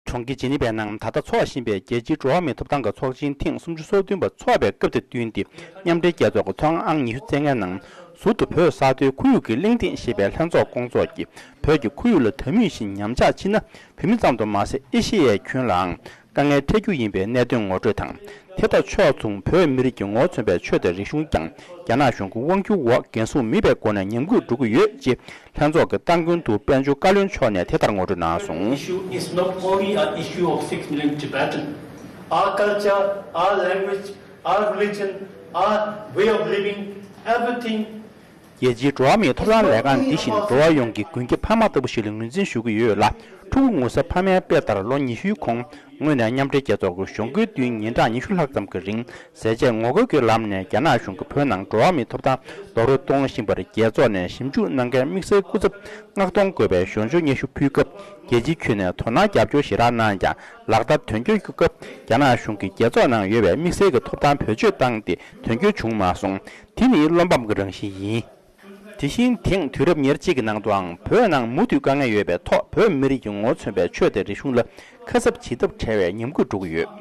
གྲོང་ཁྱེར་ཇི་ནི་ཝའི་ནང་ད་ལྟ་འཚོགས་བཞིན་པའི་རྒྱལ་སྤྱིའི་འགྲོ་བ་མིའི་ཐོབ་ཐང་གི་ཚོགས་ཆེན་ཐེངས་སུམ་ཅུ་སོ་བདུན་པ་འཚོགས་པའི་སྐབས་དེར་བསྟུན་ཏེ། མཉམ་འབྲེལ་རྒྱལ་ཚོགས་ཀྱི་ཚོགས་ཁང་ཨང་ཉི་ཤུ་རྩ་ལྔའི་ནང་ཟུར་དུ་བོད་ས་མཐོའི་ཁོར་ཡུག་གི་གླེང་སྟེགས་ཞེས་པའི་ལྷན་ཚོགས་སྐོང་ཚོགས་ཀྱིས། བོད་ཀྱི་ཁོར་ཡུག་ལ་དམ་མུས་བཞིན་ཉམས་ཆག་ཕྱིན་ན། བོད་མི་ཙམ་དུ་མ་ཟད་ཨེ་ཤེ་ཡའི་ཁྱོན་ལའང་དཀའ་ངལ་འཕྲད་རྒྱུ་ཡིན་པའི་གནད་དོན་ངོ་སྤྲོད་དང་། དེ་དང་ཕྱོགས་མཚུངས་བོད་མི་རིགས་ཀྱི་ངོ་བོ་མཚོན་པའི་ཆོས་དང་རིག་གཞུང་ཀྱང་རྒྱ་ནག་གཞུང་གི་དབང་སྒྱུར་འོག་འགན་སྲུང་མེད་པའི་སྒོ་ནས་ཉམས་རྒུད་འགྲོ་གི་ཡོད་ཅེས་ལྷན་ཚོགས་ཀྱི་སྟ་གོན་དུ་དཔལ་འབྱོར་བཀའ་བློན་མཆོག་ནས་དེ་ལྟར་ངོ་སྤྲོད་གནང་སོང་། Issue is not only an issue of six million Tibetan. Our culture, our language, our religion, our way of living, everything རྒྱལ་སྤྱིའི་འགྲོ་བ་མིའི་ཐོབ་ཐང་ལས་ཁང་འདི་བཞིན་འགྲོ་བ་ཡོངས་ཀྱི་མགོན་སྐྱབས་འཕགས་མ་ལྟ་བུ་ཞིག་ལ་ངོས་འཛིན་ཞུ་གི་ཡོད་ལ། ཕྲུ་གུ་ངོ་ཚ་ཕ་མའི་དཔེ་ལྟར་ལོ་ཉི་ཤུའི་གོང་སྔོན་ནས་མཉམ་འབྲེལ་རྒྱལ་ཚོགས་ཀྱི་གཞུང་སྒོའི་མདུན་ཉིན་གྲངས་ཉི་ཤུ་ལྷག་ཙམ་གྱི་རིང་ཟས་བཅད་ངོ་རྒོལ་གྱི་ལམ་ནས་རྒྱ་ནག་གཞུང་གིས་བོད་ནང་འགྲོ་བ་མིའི་ཐོབ་ཐང་རྡོག་རོལ་གཏོང་བཞིན་པར་རྒྱལ་ཚོགས་ནས་ཞིབ་འཇུག་གནང་མཁན་དམིགས་བསལ་སྐུ་ཚབ་མངགས་གཏོང་དགོས་པའི་གཞོན་ཤོས་སྙན་ཞུ་ཕུལ་སྐབས། རྒྱལ་སྤྱིའི་ཁྱོན་ནས་དོ་སྣང་རྒྱབ་སྐྱོར་ཞེ་དྲག་གནང་ཀྱང་ལག་བསྟར་དོན་འཁྱོལ་གྱི་སྐབས་རྒྱ་ནག་གཞུང་གིས་རྒྱལ་ཚོགས་ནང་ཡོད་པའི་དམིགས་བསལ་གྱི་ཐོབ་ཐང་བེད་སྤྱོད་བཏང་སྟེ་དོན་འཁྱོལ་བྱུང་མ་སོང་། དེ་ནི་བློ་ཕམ་གྱི་རང་བཞིན་ཡིན། དེ་བཞིན་ཐེངས་དུས་རབས་ཉེར་གཅིག་གི་ནང་དུའང་བོད་ནང་མུ་མཐུད་དཀའ་ངལ་ཡོད་པའི་ཐོག་བོད་མི་རིགས་ཀྱི་ངོ་བོ་མཚོན་པའི་ཆོས་དང་རིག་གཞུང་ལ་ཁ་གསབ་བྱེད་ཐབས་བྲལ་བའི་ཉམས་རྒུད་འགྲོ་གི་ཡོད།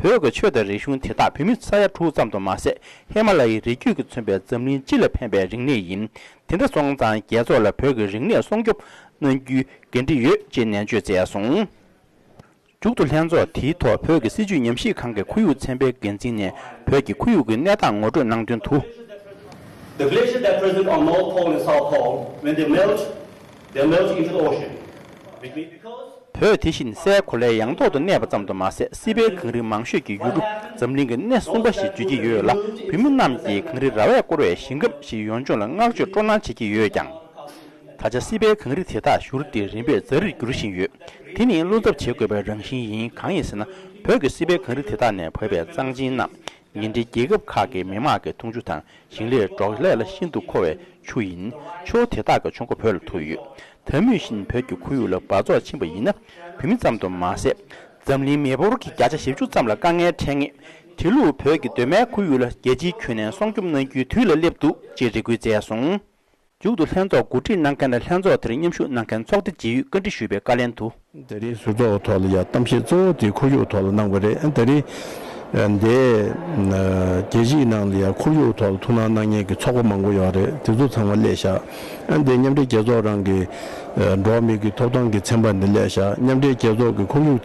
བོད་ཀྱི་ཆོས་དང་རིག་གཞུང་དེ་དག་བོད་མི་ས་ཡ་དྲུག་ཙམ་དུ་མ་ཟད་ཧི་མ་ལ་ཡའི་རི་རྒྱུད་ཀྱིས་མཚོན་པའི་འཛམ་གླིང་སྤྱི་ལ་ཕན་པའི་རིག་གནས་ཡིན། དེ་འདྲ་སོང་ཙང་རྒྱལ་ཚོགས་ལ་བོད་ཀྱི་རིག་གནས་སྲུང་སྐྱོབ་གནང་རྒྱུའི་འགན་འཁྲི་ཡོད་ཅེས་ནན་བརྗོད་མཛད་སོང་། མཇུག་ཏུ་ལྷན་ཚོགས་དེའི་ཐོག་བོད་ཀྱི་སྲིད་བྱུས་ཉམས་ཞིབ་ཁང་གི་ཁོར་ཡུག་ཚན་པའི་འགན་འཛིན་ནས་བོད་ཀྱི་ཁོར་ཡུག་གི་གནས་སྟངས་ངོ་སྤྲོད་གནང་དོན་དུ། The glaciers that present on North Pole and South Pole, when they melt, they melt into the ocean. Which means because བོད་དེ་བཞིན་སའི་གོ་ལའི་ཡང་ཐོག་ཏུ་གནས་པ་ཙམ་དུ་མ་ཟད། སྲིད་པའི་གངས་རི་མང་ཤོས་ཀྱི་ཡུལ་གྲུ་འཛམ་གླིང་གི་སྣེ་གསུམ་པ་ཞེས་བརྗོད་ཀྱི་ཡོད་ལ། བོད་མི་རྣམས་ཀྱིས་གངས་རི་ར་བས་བསྐོར་བའི་ཞིང་ཁམས་ཤིག་ཡོང་ཕྱོགས་ལ་བསྔགས་བརྗོད་སྤྲོ་སྣང་བྱེད་ཀྱི་ཡོད་ཀྱང་། ད་ཆ་སྲིད་པའི་གངས་རི་དེ་དག་བཞུར་ཏེ་རིམ་པས་རྫ་རིར་འགྱུར་བཞིན་ཡོད། དེ་ནི་བློ་འཚབ་བྱེད་དགོས་པའི་རང་བཞིན་ཡིན། གང་ཡིན་ཟེར་ན། བོད་ཀྱི་སྲིད་པའི་གངས་རི་དེ་དག་ནས་བབས་པའི་གཙང་ཆེན་རྣམས་ཉིན་རེའི་རྒྱལ་ཁབ་ཁག་གི་མི་དམངས་ཀྱི་འཐུང་ཆུ་དང་ཞིང་ལས་འབྲོག་ལས་ལ་ཤིན་ཏུ་མཁོ་བའི་ཆུ་ཡིན། ཆུ་བོ་དེ་དག་གི་ཆུ་མགོ་བོད་ལ་ཐུག་ཡོད། ད་མུས་བཞིན་བོད་ཀྱི་ཁོར་ཡུག་ལ་འབག་བཙོག་ཕྱིན་པ་ཡིན་ན། བོད་མི་ཙམ་དུ་མ་ཟད། འཛམ་གླིང་མི་འབོར་གྱི་བརྒྱ་ཆ་བཞི་བཅུ་ཙམ་ལ་དཀའ་ངལ་འཕྲད་ངེས། དེ་ལུགས་བོད་ཀྱི་གདོད་མའི་ཁོར་ཡུག་ལ་རྒྱལ་སྤྱིའི་ཁྱོན་ནས་སྲུང་སྐྱོབ་གནང་རྒྱུའི་དུས་ལ་སླེབས་འདུག་ཅེས་རེ་སྐུལ་མཛད་སོང་། མཇུག་ཏུ་ལྷན་ཚོགས་གོ་སྒྲིག་གནང་མཁན་དང་ལྷན་ཚོགས་དེར་མཉམ་ཞུགས་གནང་མཁན་ཚོགས་སྡེ་རྗེས་ཡོད་བཀའ་འདྲི་ཞུས་པའི་བཀའ་ལན་དུ། དེ་རིང་ཟུར་ཚོགས་ཐོག་ལ་ཡ་གཏམ་བཤད་གཙོ་བོ་དེ་ཁོར་ཡུག་ཐོག་ལ་གནང་བ་རེད། ཨ་དེ་རིང་འདི་རྒྱལ་སྤྱིའི་ནང་ལ་ཡ་ཁོར་ཡུག་ཐོག་ལ་ཐུགས་སྣང་གནང་མཁན་གྱི་ཚོགས་པ་མང་པོ་ཡོད་རེད། དེ་ཚོ་ཚང་མ་སླེབས་ཤག་ཨ་འདི་མཉམ་འབྲེལ་རྒྱལ་ཚོགས་རང་གི་འགྲོ་བ་མིའི་གི་ཐོབ་ཐང་གི་ཚན་པ་ནས་སླེབས་ཤག་མཉམ་འབྲེལ་རྒྱལ་ཚོགས་ཀྱི་ཁོར་ཡུག་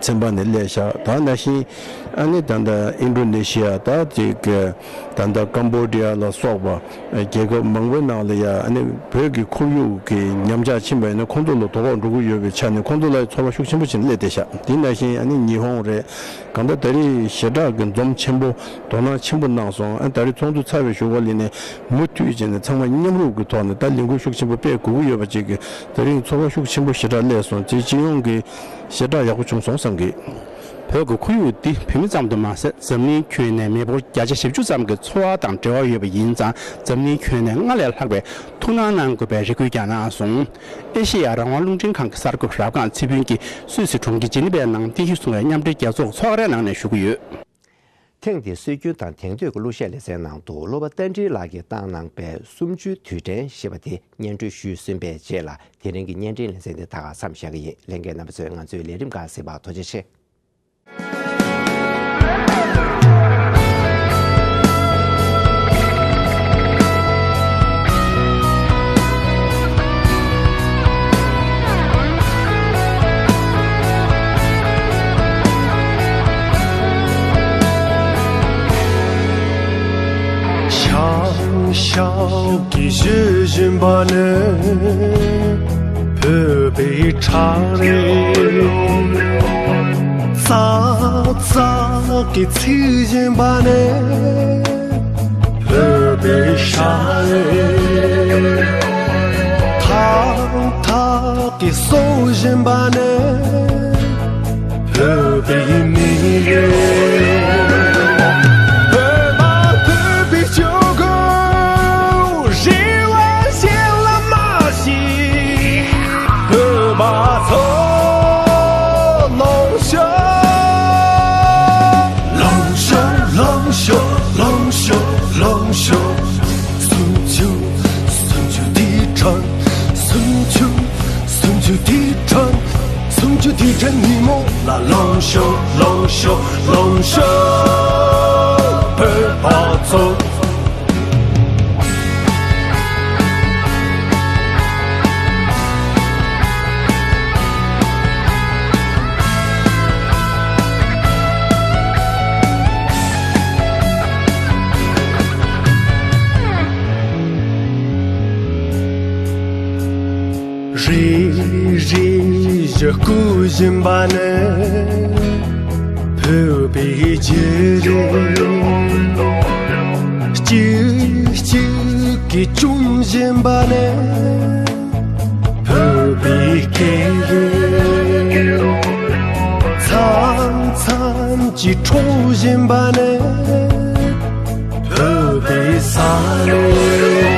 ཚན་པ་ནས་སླེབས་ཤག་ད་ནང་བཞིན་ཨ་ནི་ད་ལྟ་ཨིན་ཌོ་ནེ་ཤི་ཡ། ད་ཅིག་ད་ལྟ་ཀམ་བོ་ཌི་ཡ་ལ་སོགས་པ་རྒྱལ་ཁབ་མང་པོའི་ནང་ལ་ཡ་ཨ་ནི་བོད་ཀྱི་ཁོར་ཡུག་གི་ཉམས་ཆག་ཕྱིན་པ་ཡིན་ན་ཁོང་ཚོ་ལ་དོ་ཕོག་འགྲོ་གི་ཡོད་པའི་ཆ་ནས་ཁོང་ཚོ་ལ་ཚོར་བ་ཤུགས་ཆེན་པོ་ཕྱིན་སླེབས་བསྡད་ཤག་དེ་ནང་བཞིན་ཨ་ནི་ཉི་ཧོང་རེད། གང་ལྟར་ད་རེས་ཞེ་དྲག་གི་འཛོམས་ཆེན་པོ་དོ་སྣང་ཆེན་པོ་གནང་སོང་། ཨ་ད་རེས་ཚོགས་འདུ་ཚར་བའི་གཞུག་གུ་ལ་ནས་མུ་མཐུད་བྱས་ནས་ཚང་མ་མཉམ་རུབ་ཀྱི་ཐོག་ནས་ད་ལས་འགུལ་ཤུགས་ཆེན་པོ་སྤེལ་དགོས་ཀྱི་ཡོད་པ་ཅིག་གི་ད་རིང་ཚོར་བ་ཤུགས་ཆེན་པོ་ཞེ་དྲག་སླེབས་སོང་། དེ་སྤྱི་ཡོངས་ཀྱི་ཞེ་དྲག་ཡག་པོ་བྱུང་སོང་བསམ་གི། བོད་ཀྱི་ཁོར་ཡུག་འདི་བོད་མི་ཙམ་དུ་མ་ཟད། འཛམ་གླིང་ཁྱོན་ནས་མི་འབོར་བརྒྱ་ཆ་བཞི་བཅུ་ཙམ་གྱི་འཚོ་བ་དང་འབྲེལ་བ་ཡོད་པ་ཡིན་ཙང་། འཛམ་གླིང་ཁྱོན་ནས་སྔར་ལས་ལྷག་པའི་ཐུགས་སྣང་གནང་དགོས་པའི་རེ་སྐུལ་ཀྱང་གནང་སོང་། ཨེ་ཤེ་ཡ་རང་དབང་རླུང་འཕྲིན་ཁང་གི་གསར་འགོད་པ་རབ་སྒང་ཚེ་ཕུན་གྱིས་སུད་སི་གྲོང་ཁྱེར་ཇི་ནི་ཝའི་ནང་རྟེན་གཞི་བཟུང་བའི་མཉམ་འབྲེལ་རྒྱལ་ཚོགས་ཚོགས་རའི་ནང་ནས་ཞུ་གི་ཡོད། ཐེངས་འདིའི་སྲོལ་རྒྱུན་དང་དེང་དུས་ཀྱི་གླུ་གཞས་ལེ་ཚན་ནང་དུ་གླུ་བ་རྟ་མགྲིན་ལགས་ཀྱིས་བཏང་གནང་པའི་གསུམ་བཅུའི་དུས་དྲན་ཞེས་པ་དེ་སྙན་སྒྲོན་ཞུས་ཟིན་པའི་རྗེས་ལ། དེ་རིང་གི་བརྙན་འཕྲིན་ལེ་ཚན་འདི་ད་ག་མཚམས་བཞག་གི་ཡིན། ལྷན་རྒྱས་རྣམ་པ་ཚོས་ང་ཚོའི་ལས་རིམ་ཁག་གཟིགས་པར་ཐུགས་རྗེ་ཆེ། ཤང་ཤང་གིས་བཞུ་བཞིན་པ་ནི་བོད་པའི་ཁྲག་རེད། ཙག་ཙག་གིས་འཚིག་བཞིན་པ་ནི་བོད་པའི་ཤ་རེད། ཐག་ཐག་གིས་གསོ་བཞིན་པ་ནི་བོད་པའི་མི་རེད། བོད་པ་བོད་པའི་སྤྱོད་སྒོ་རེ་བ་གཞན་ལ་མ་ཤེས། བོད་པ་ཚོ་ལོངས་ཤོག་ལོངས་ཤོག་ལོངས་ཤོག་ལོངས་ཤོག་ལོངས་ཤོག་སུམ་ཅུ། སུམ་ཅུ་དེའི་གྲངས། སུམ་ཅུ། སུམ་ཅུ་དེའི་གྲངས། སུམ་ཅུ་དེའི་གྲངས་ཉིན་མོ་ལ་ལོངས་ཤོག་ལོངས་ཤོག་ལོངས་ཤོག་བོད་པ་ཚོ། རེ་རེ་བཞིན་བརྐུ་བཞིན་པ་ནི་བོད་པའི་རྒྱུ་རེད། གཅིག་གཅིག་གིས་བཅོམ་བཞིན་པ་ནི་བོད་པའི་སྐད་རེད། མཚམས་མཚམས་ཀྱིས་འཕྲོག་བཞིན་པ་ནི་བོད་པའི་ས་རེད།